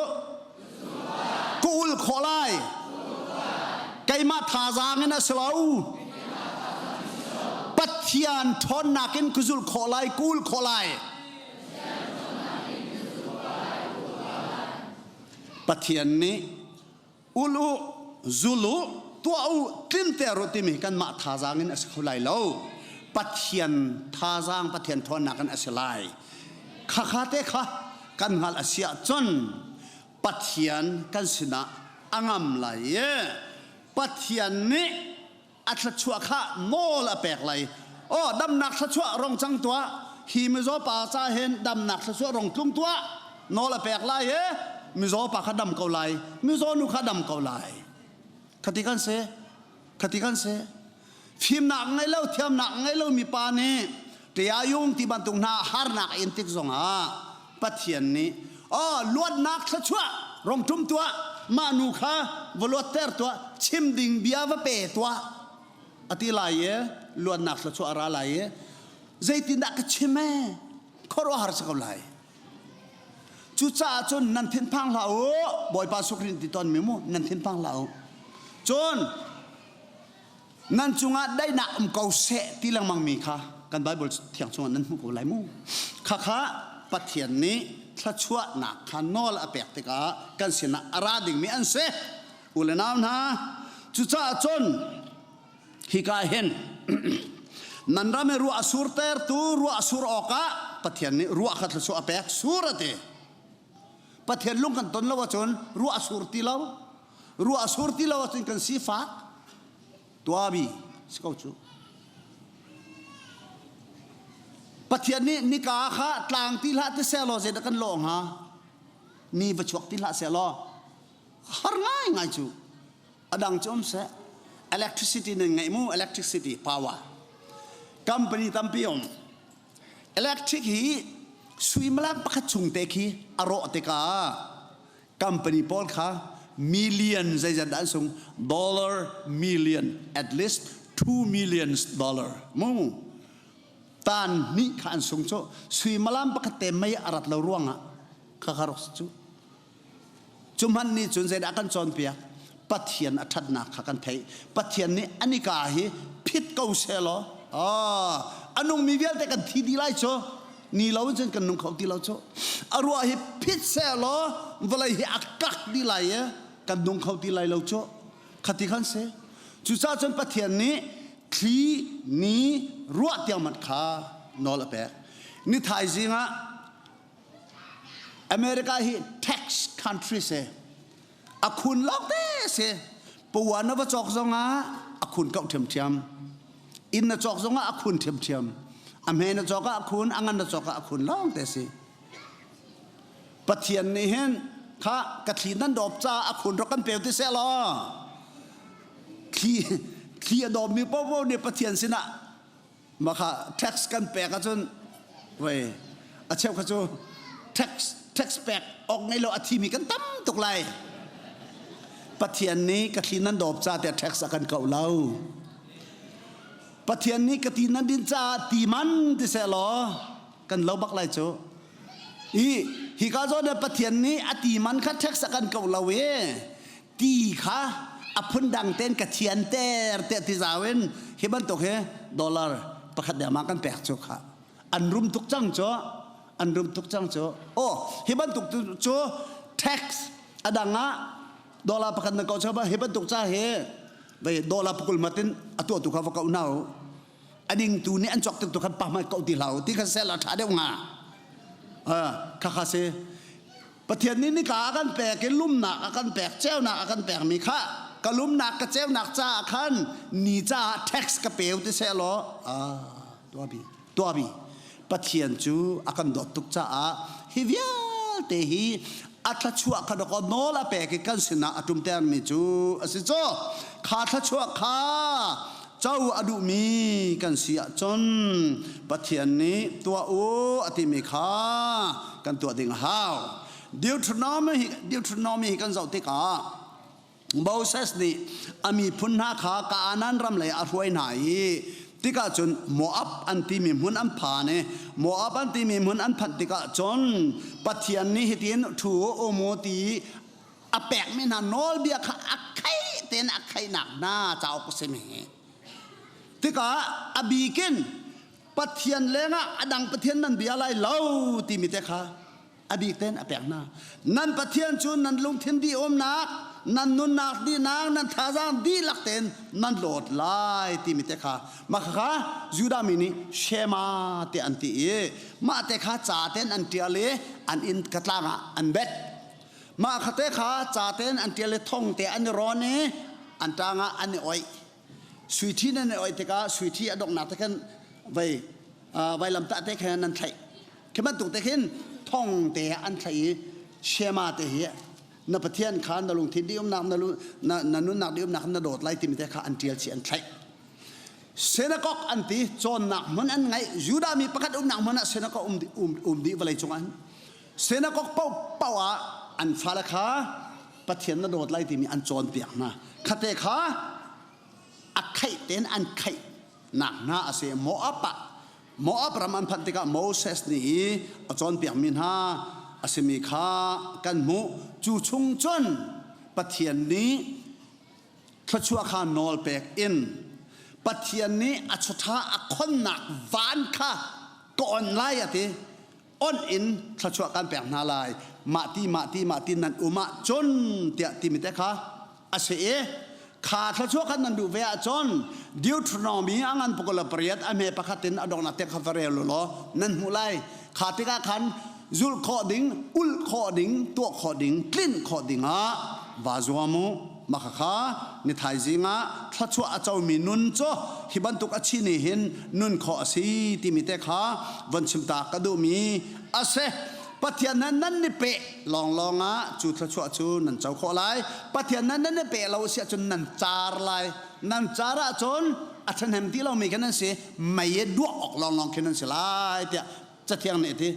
ka ul khawh lai keimah thazaang in a si lo Pathian ṭhawnnak in ka zulh khawh lai ka ul khawh lai Pathian nih ul u zul u tuah u tlinter u timi kanmah thazaang in a si kho lai lo Pathian thazaang Pathian ṭhawnnak in a si lai khakha te kha kan hngalh a si ahcun Pathian kan sinah a ngam lai i Pathian nih a thluachuah kha nawl a pek lai aw damnak thluachuah rong cang tuah hi mizaw pa ca hin damnak thluachuah rong tlung tuah nawl a pek lai i mizaw pa kha dam ko lai mizaw nu kha dam ko lai khati kan si khati kan si fimnak ngei lo thiamnak ngei lo mi pa nih ṭiayung ti bantuk hna harnak in tik zongah Pathian nih oh luatnak thluachuah rong ṭum tuah mah nu kha va luatter tuah chim ding bia va pe tuah a ti lai i luatnak thluachuah a ra lai i zeitindah ka chim ee khuaruahhar si ko lai cucaah cun nan thinphang hlah u Bawipa sukrin ti tawn mi mu nan thinphang hlah u cun Nan cungah daihnak um ko seh ti lengmang mi kha kan Bible thiang chungah nan hmuh ko lai mu. Khakha Pathian nih thluachuahnak kha nawl a pek tikah kan sinah a ra dingmi an si. U le nau hna, cucaah cun hika hin nan ram i ruah a surtertu ruah a sur awkah Pathian nih ruah kha thluachuah a pek sur a ti. Pathian lung kan ton lo ahcun ruah a sur ti lo. Ruah a sur ti lo ahcun kan sifak tuabi si ko cu. Pathian nih nika kha tlang ti hlah ti seh law zeidah kan lawh hnga? Ni va chuak ti hlah seh law har ngai ngai cu. A dang cu um seh. Electricity nan ngeih mu electricity power. Company tampi um. Electric hi suimilam pakhat chung te khi a rawh tikah company pawl kha million zeizat dah an sung dollar million at least 2 million dollar mu tan hnih kha an sung cu suimilam pakhat te mei a rat lo ruangah kha kha rok cu cu hman nih cun zeidah kan cawnpiak Pathian a ṭhatnak kha kan theih Pathian nih anika hi phit ko seh law a nungmi vialte kan thi dih lai cu ni lo cun kan nung kho ti lo cu a ruah hi phit seh law vawlei hi a kak dih lai i kan nung kho ti lai lo cu khati khan si cucaah cun Pathian nih thli ni ruah tiang mat kha nawl a pek ni thaizing ah America hi tax country si a khun lawng te si pawa na va cawk zongah a khun kauh ṭhiamṭhiam inn na cawk zongah a khun ṭhiamṭhiam a hme na cawk ah a khun a ngan na cawk ah a khun lawng te si Pathian nih hin kha ka thli nan dawp caah a khun rak kan pe ti seh law thli thli a dawpmi popo nih Pathian sinah. Mah kha tax kan pek ahcun voi a cheu kha cu tax tax pek awk ngei lo a thimi kan tam tuk lai. Pathian nih ka thli nan dawp ca tiah tax a kan koh lo. Pathian nih ka ti nan din caah ti man ti seh law kan lo bak lai cu. I hika zawn ah Pathian nih a ti man kha tax a kan koh lo i ti kha a phundang ten ka thianter tiah ti zau in hi bantuk hi dollar pakhat deuh kan pek cu kha an rum tuk cang cu an rum tuk cang cu oh hi bantuk cu tax adang ah dollar pakhat na ko chaba hi bantuk ca hi ve dollar pakul matin atu tu kha va ko nau ading tu nih an cawk tuk tu khan pa mai ko ti hlau ti kha sel a tha deuh nga kha kha si Pathian nih nika a kan pek i lumnak a kan pek, ceunak a kan pekmi kha ka lumnak ka ceunak caah khan ni caah tax ka peu ti seh law tuahbi tuahbi Pathian cu a kan dawt tuk caah hi vialte hi a thluachuah kha dawkaw nawl a pek i kan sinah a ṭumtermi cu a si cu kha thluachuah kha co a duhmi kan si ahcun Pathian nih tuah u a timi kha kan tuah ding a hau. Deuteronomy, Deuteronomy hi kan zoh tikah Moses nih a miphun hna kha Kaanan ram lei a hruai hna i tikah cun Moab an timi hmun an phan i Moab an timi hmun an phanh tikah cun Pathian nih hitin thu umu ti a pekmi hna nawlbia kha a kheih tein a kheihnak hna cauk a simi tikah a bikin Pathian lengah a dang Pathian nan bia lai lo timi te kha a bik tein a pek hna. Nan Pathian cu nan lungthin dih umnak, nan nunnak dihnak, nan thazaang dihlak tein nan lawt lai timi te kha mah kha Judah mi nih Shema te an ti i mah te kha ca tein an ṭial i an inn katlang ah an bet. Mah kha te kha ca tein an ṭial i thong te an i rawn i an ṭang ah an i oih. Sui ṭhi nan i oih tikah sui ṭhi a donghnak te khan vei vailamtah te khan nan thlaih. Khi bantuk te khin thong te an thlaih i Shema te hi na Pathian kha na lungthin dih umnak na na nunnak dih umnak na dawt lai timi te kha an ṭial chih an thlaih. Synagogue an ti cawnnak hmun an ngeih Judah mi pakhat umnak hmun ah synagogue um um, um dih vawlei cung ah Synagogue paohpaoh ah an fale kha Pathian na dawt lai timi an cawnpiak hna. Khate kha a kheih tein an kheih nak hna a si. Moab ah Moab ram an phanh tikah Moses nih a cawnpiakmi hna a simi kha kan hmuh. Cu chung cun Pathian nih thluachuah kha nawl pek in Pathian nih a chawṭha a khonnak van kha ka on lai a ti. On in thluachuah kan pek hna lai mah ti mah ti mah ti nan um ahcun tiah timi te kha a si i kha thluachuah khan nan duh ve ahcun Deuteronomy a ngan pakul pariat a hme pakhat in a donghnak te kha va rel u law nan hmuh lai. Kha tikah khan zulh khawh ding, ulh khawh ding, tuah khawh ding, tlinh khawh ding ah vaa zuam u. Mah khakha ni thaizing ah thluachuah a comi nun cu hi bantuk a chi nih hin nun khawh a si timi te kha von chim ta ka duhmi a si. Pathian he nan ni peh lawnglawng ah cu thluachuah cu nan co khawh lai. Pathian he nan i peh lo si ahcun nan car lai. Nan car ahcun a ṭhahnem ti lomi khin nan si, mei i duah awk lawnglawng khin nan si lai tiah Cathiang nih a ti.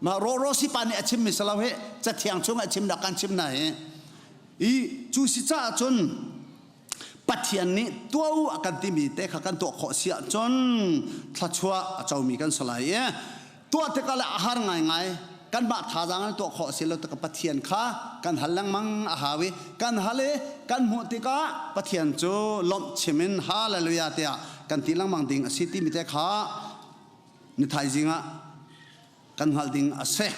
Mah rawhrawsi pa nih a chimmi si lo hi Cathiang chung a chim dah kan chim na hi. I cu si caah cun Pathian nih tuah u a kan timi te kha kan tuah khawh si ahcun thluachuah a comi kan si lai i tuah tikah le a har ngaingai kanmah thazaang in tuah khawh si lo tikah Pathian kha kan hal lengmang a hau i kan hal i kan hmuh tikah Pathian cu lawmh chim in hallelujah tiah kan ti lengmang ding a si timi te kha ni thaizing ah kan hngalh ding a si.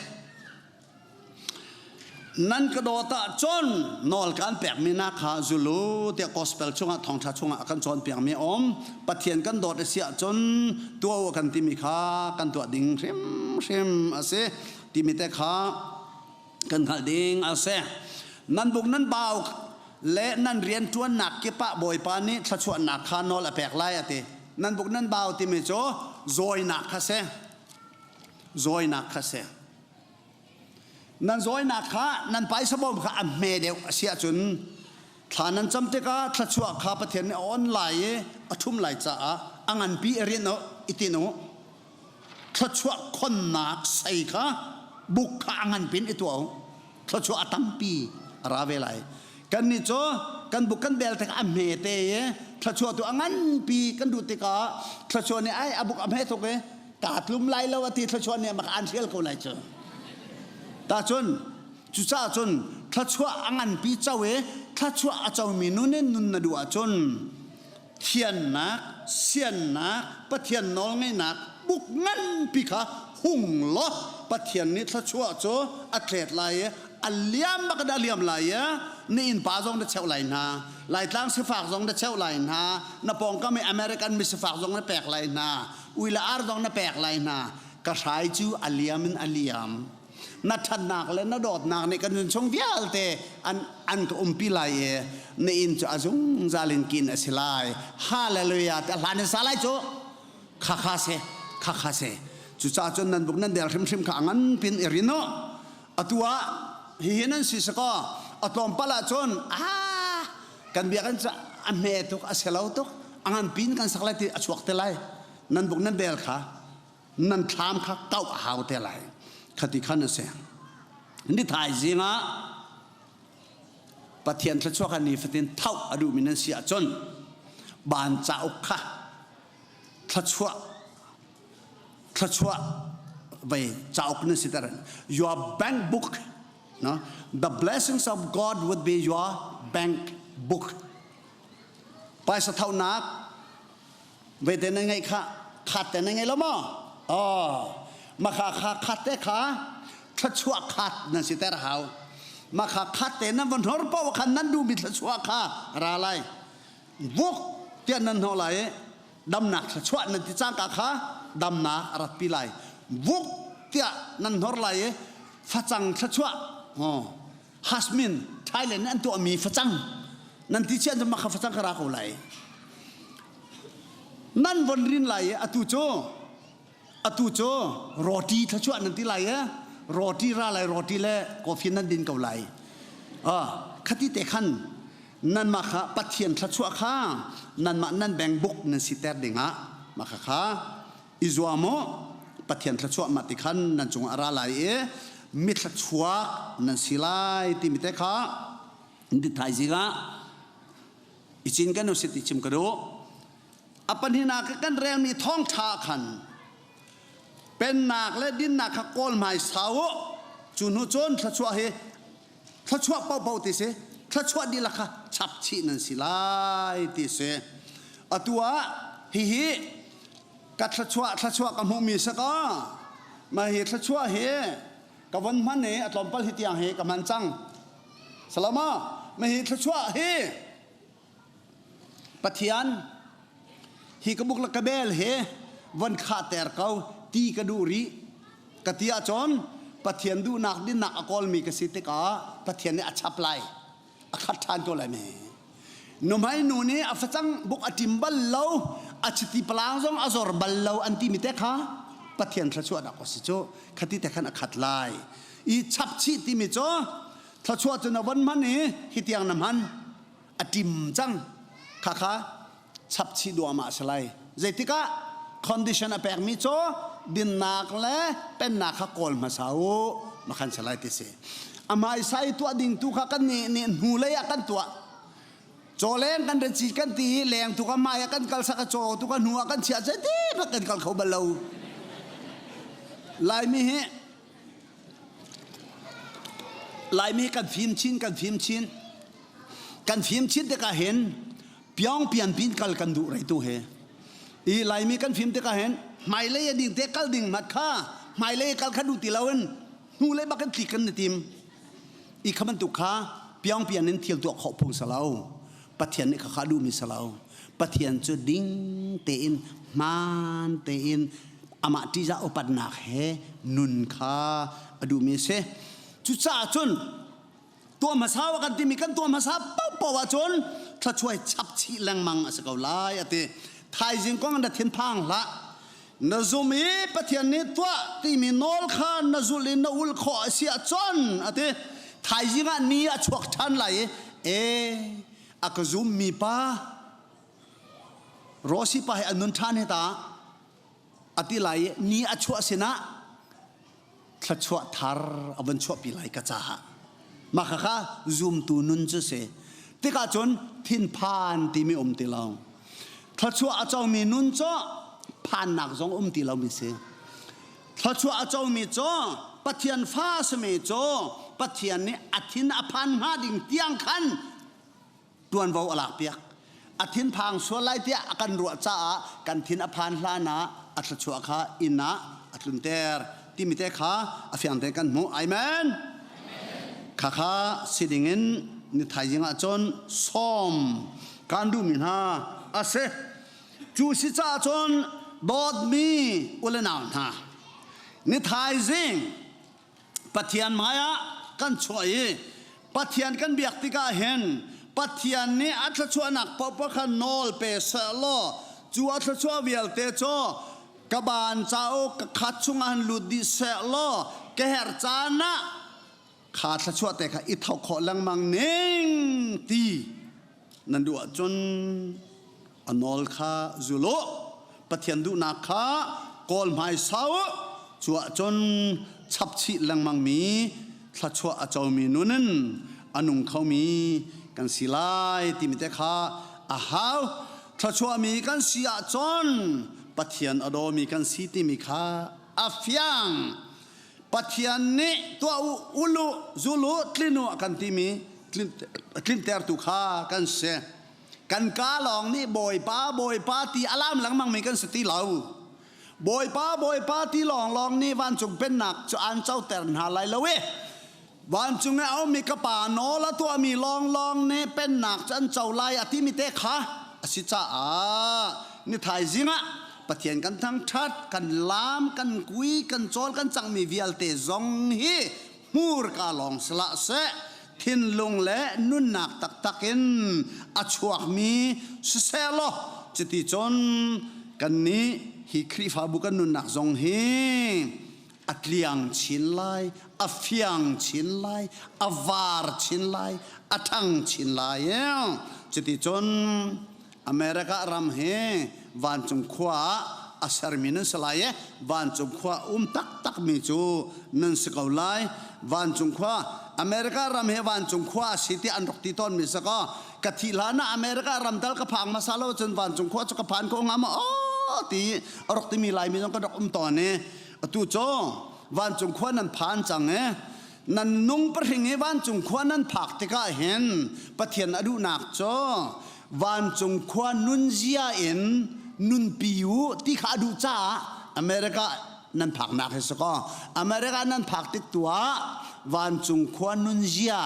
Nan ka dawt ahcun nawl kan pekmi na kha zulu tiah gospel chungah thawngṭha chungah a kan cawnpiakmi a um. Pathian kan dawt a si ahcun tuah u a kan timi kha kan tuah ding hrimhrim a si timi te kha kan hngalh ding a si. Nan buk nan bau le nan rianṭuannak kip ah Bawipa nih thluachuahnak kha nawl a pek lai a ti. Nan buk nan bau timi cu zawinak kha si. Zawinak kha si. Nan zawinak kha nan paisa bawm kha a hme deuh a si ahcun thla nan cam tikah thluachuah kha Pathian nih a on lai i a ṭhum lai caah a nganpi a rian. i tin u. Thluachuah khonnak sei kha buk kha a ngan pin i tuah u. Thluachuah a tampi a ra ve lai. Kannih cu kan buk kan bel tik a hme te i thluachuah tu a nganpi kan duh tikah thluachuah nih ai a buk a hme tuk i kaa tlum lai lo a ti thluachuah nih mak an hrial ko lai cu. Tahcun cucaah cun thluachuah a nganpi co i thluachuah a comi nun in nun na duh ahcun thiannak, siannak, Pathian nawlngeihnak buk nganpi kha hung law Pathian nih thluachuah cu a tlet lai i a liam bak in a liam lai i na innpa zong na cheuh lai hna Laitlang sifak zong na cheuh lai hna na pawngkam i American mi sifak zong na pek lai hna ui le ar zong na pek lai hna ka hrai cu a liam in a liam na ṭhatnak le na dawtnak nih kan nun chung vialte an an ka umpi lai i na inn cu a zungzal in kin a si lai. Hallelujah te hlan in sa lai cu kha kha se kha kha se. Cucaah cun nan buk nan del hrimhrim kha a ngan pin i rin u. Atu ah hihi nan si sakaw a tlawmpal ah cun ah kan biakinn cu a hme tuk a selo tuk a ngan pin kan sak lai ti a chuak te lai. Nan buk nan bel kha nan thlam kha kauh a hau te lai khati khan a si ni thaizing ah Pathian thluachuah kha nifatin thoh a duhmi nan si ahcun ban cauk kha thluachuah thluachuah vei cauk nan si ter your bank book no the blessings of God would be your bank book paisa thonak Vete na ngeih kha khat te na ngei lo maw? Oh, makha kha khat te kha thluachuah khat nan si ter hau. Makha khat te nan von hor paoh khan nan duhmi thluachuah kha ra lai. Vuk tiah nan hnawh lai i damnak thluachuah nan ti cangka kha damnak a ratpi lai. Vuk tiah nan hnor lai i facang thluachuah oh, Hasmin Thailand an tuahmi facang nan ti chian cu makha facang ka ra ko lai nan von rin lai i atu cu atu cu roti thluachuah nan ti lai i roti ra lai roti le coffee nan din ko lai ah khati te khan nanmah kha Pathian thluachuah kha nanmah nan bank book nan si ter dingah mah kha kha i zuam u Pathian thluachuah mah ti khan nan cungah a ra lai i mi thluachuak nan si lai timi te kha di thaizing ah i cinken usih ti chim ka duh. A pahnihnak ah kan relmi thawngṭha khan pennak le dinnak kha kawl hmaisa u. Cu hnu cun thluachuah hi thluachuah paohpaoh ti si thluachuah dihlak kha chap chih nan si lai ti si. Atu ah hihi ka thluachuah thluachuah ka hmuhmi si kaw mah hi thluachuah hi ka von hman i a tlawmpal hi tiang hi ka hman cang. Salama mah hi thluachuah hi Pathian hi ka buk le ka bel he von khahter ko ti ka duh rih ka ti ahcun Pathian duhnak dinnak a kawlmi ka si tikah Pathian nih a chap lai a khat ṭhan ko lai me nuhmei nu nih a facang buk a ṭim bal lo a chiti palang zong a zor bal lo an timi te kha Pathian thluachuahnak a si cu khati te khan a khat lai i chap chih timi cu thluachuah cu na von hman i hi tiang na hman a ṭim cang khakha chapchih duahmah a si lai zeitikah condition a pekmi cu dinnak le pennak kha kawl hmasa u makhan si lai ti si a hmaisa i tuah ding tu kha kan nih nih hnu lei ah kan tuah caw leng kan ra ci kan ti i leng tu ka hmai ah kan kal sak a caw tu ka hnu ah kan chiah zeiti bak kan kal kho bal lo laimi hi Laimi kan fim chin kan fim chin kan fim chin tikah hin piong pian pin kal kan duh rei tu he i Laimi kan fim tikah hin hmailei a ding te kal ding mat kha hmailei kal kha duh ti loin hnulei bak in tlik kan ni tim i kha bantuk kha piong pian in thil tuah khawh phung salo Pathian nih khakha duhmi si lo. Pathian cu ding tein hmaan tein amah ṭihzah upatnak he nun kha a duhmi a si. Cucaah cun tuah hmasa kan timi kan tuah hmasa paohpaoh ahcun thluachuai chap chih lengmang a si ko lai a ti. Thaizing kong na thinphang hlah. Na zum i Pathian nih tuah timi nawl kha na zulh i na ulh khawh a si ahcun a ti. Thaizing ah ni a chuak ṭhan lai i e a ka zummi pa Rosi pa hi a nun ṭhan hi ta. A ti lai i ni a chuah sinah thluachuah thar a von chuahpi lai ka caah. Mah khakha zumtu nun cu si. Tikah cun thinphan timi um ti lo. Thluachuah a comi nun cu phannak zong um ti lomi si. Thluachuah a comi cu Pathian fa simi cu Pathian nih a thin a phan hnga ding tiang khan ṭuanvo a lakpiak. A thinphang sual lai tiah a kan ruah caah kan thin a phan hlan ah a thluachuah kha inn ah a tlunter timi te kha a fiang tein kan hmuh. Amen. Khakha si dingin ni thaizing ah cun sawm kan duhmi hna a si. Cu si caah cun dawtmi u le nau hna, ni thaizing Pathian hmaiah kan chuah i Pathian kan biak tikah hin Pathian nih a thluachuahnak paohpaoh kha nawl pe seh law cu a thluachuah vialte cu ka baan cauk ka khat chungah han lut dih seh law ka herh caan ah kha thluachuah te kha i tho khawh lengmang ning ti nan duh ahcun a nawl kha zul u. Pathian duhnak kha kawl hmaisa u. Cu ahcun chapchih lengmangmi thluachuah a comi nun in a nung khomi kan si lai timi te kha a hau. Thluachuahmi kan si ahcun Pathian a dawmi kan si timi kha a fiang. Pathian nih tuah u, ul u, zul u, tlin u a kan timi tlintertu kha kan si. Kan ka lawng nih Bawipa, Bawipa ti a lam lengmang mi kan si ti lo. Bawipa, Bawipa ti lawnglawng nih vancung pennak cu an coter hna lai lo i vancung i a ummi ka pa nawl a tuahmi lawnglawng nih pennak cu an co lai a timi te kha a si caah ni thaizing ah Pathian kan thangṭhat, kan laam, kan kui, kan cawl, kan cangmi vialte zong hi hmurka lawng sihlah seh thinlung le nunnak taktak in a chuakmi siseh law cuti cun kannih hi Khrihfabu kan nunnak zong hi a tliang chin lai, a fiang chin lai, a var chin lai, a ṭhang chin lai. Cuti cun America ram hi vancung khua ah a sermi nan si lai i vancung khua um taktakmi cu nan si ko lai. Vancung khua America ram hi vancung khua a si tiah an rak ti tawnmi si kaw ka thih hlan ah America ram tal ka phak hmasa lo cun vancung khua cu ka phan ko hnga maw aw ti a rak timi Laimi zong kan rak um tawn i atu cu vancung khua nan phan cang i nan nung pahring i vancung khua nan phak tikah hin Pathian a duhnak cu vancung khua nunzia in nunpi u ti kha a duh caah America nan phaknak hi si kaw America nan phak tik tu ah vancung khua nunzia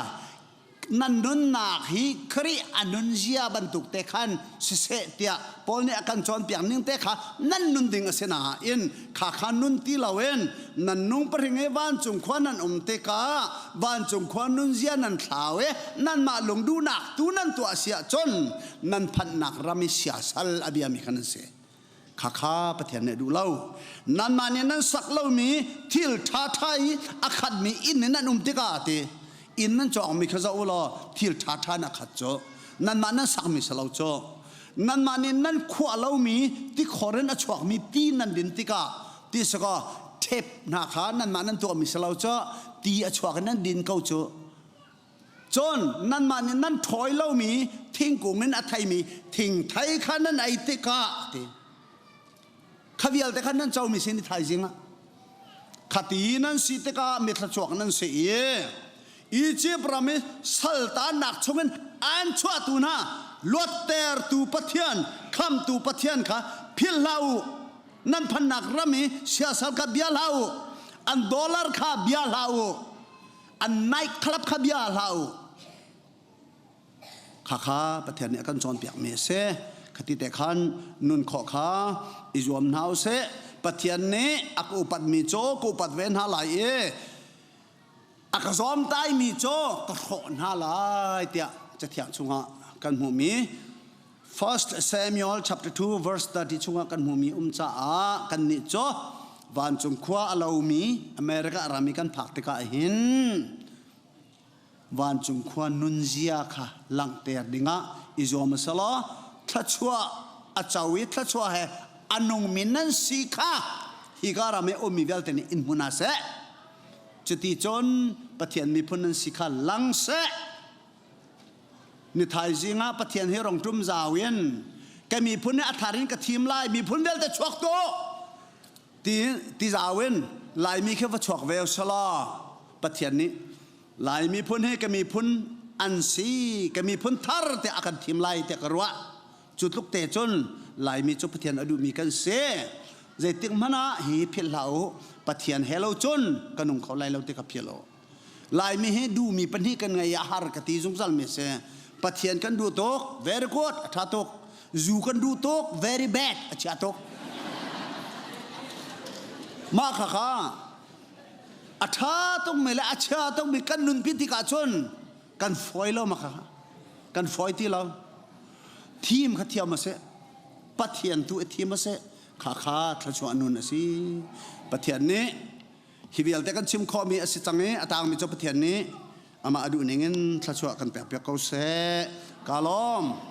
nan nunnak hi Khrih a nunzia bantuk te khan siseh tiah Paul nih a kan cawnpiak ning te kha nan nun ding a si nain kha kha nun ti loin nan nung pahring i vancung khua nan um tikah vancung khua nunzia nan thlau i nanmah lungduhnak tu nan tuah si ahcun nan phanhnak ram i siasal a biami khan an si. Khakha Pathian nih a duh lo. Nanmah nih nan sak lomi thil ṭhaṭha i a khatmi inn in nan um tikah ti inn nan cawkmi kha zoh u law thil ṭhaṭha in a khat cu. Nanmah nan sakmi si lo cu. Nanmah nih nan khuah lomi tikhor in a chuakmi ti nan din tikah ti sakaw ṭhep hna kha nanmah nan tuahmi si lo cu ti a chuak in nan din ko cu. Cun nanmah nih nan ṭhawi lomi thingkung in a theimi thingthei kha nan ei tikah ti kha vialte kha nan comi sin i thaizing ah khati nan si tikah mithla chuak nan si i Izipt ram i saltannak chungin an chuahtu hna luattertu Pathian khamtu Pathian kha philh hlah u nan phannak ram i siasal kha bia hlah u an dollar kha bia hlah u an night club kha bia hlah u khakha Pathian nih a kan cawnpiakmi a si khati te khan nun khawh kha i zuam hna u sih Pathian nih a ka upatmi cu ka upat ve hna lai i a ka zawmtaimi cu ka hrawh hna lai tiah cathiang chungah kan hmuhmi First Samuel chapter 2 verse 30 chungah kan hmumi um caah kannih cu vancung khua a lomi America ram i kan phak tikah hin vancung khua nunzia kha langhter dingah i zuam a si law thluachuah a co i thluachuah he a nungmi nan si kha. Hi ka ram i ummi vialte nih in hmu hna seh. Cuti cun Pathian miphun nan si kha lang seh. Ni thaizing ah Pathian hi rong ṭum zau in ka miphun nih a thar in ka thim lai, miphun vialte chuak tuah ti ti zau in Laimi khi va chuak ve selaw Pathian nih Lai miphun hi ka miphun an si, ka miphun thar te a kan thim lai tiah ka ruah. Cu tluk te cun Laimi cu Pathian a duhmi kan si. Zeitik hmanh ah hi philh hlah u, Pathian he lo cun ka nung kho lai lo ti ka philh u. Laimi hi duhmi pahnih kan ngei a har ka ti zungzal mi si. Pathian kan duh tuk, very good, a ṭha tuk. Zu kan duh tuk, very bad, a chia tuk. Mah khakha a ṭha tukmi le a chia tukmi kan nunpi tikah cun kan fawi lo maka kan fawi ti lo. Thim kha thiam a si. Pathian tu i thim a si. Kha kha thluachuah nun a si. Pathian nih hi vialte kan chim khawhmi a si cang i a tangmi cu Pathian nih amah a duh ning in thluachuah kan pek piak ko seh. Ka lawm.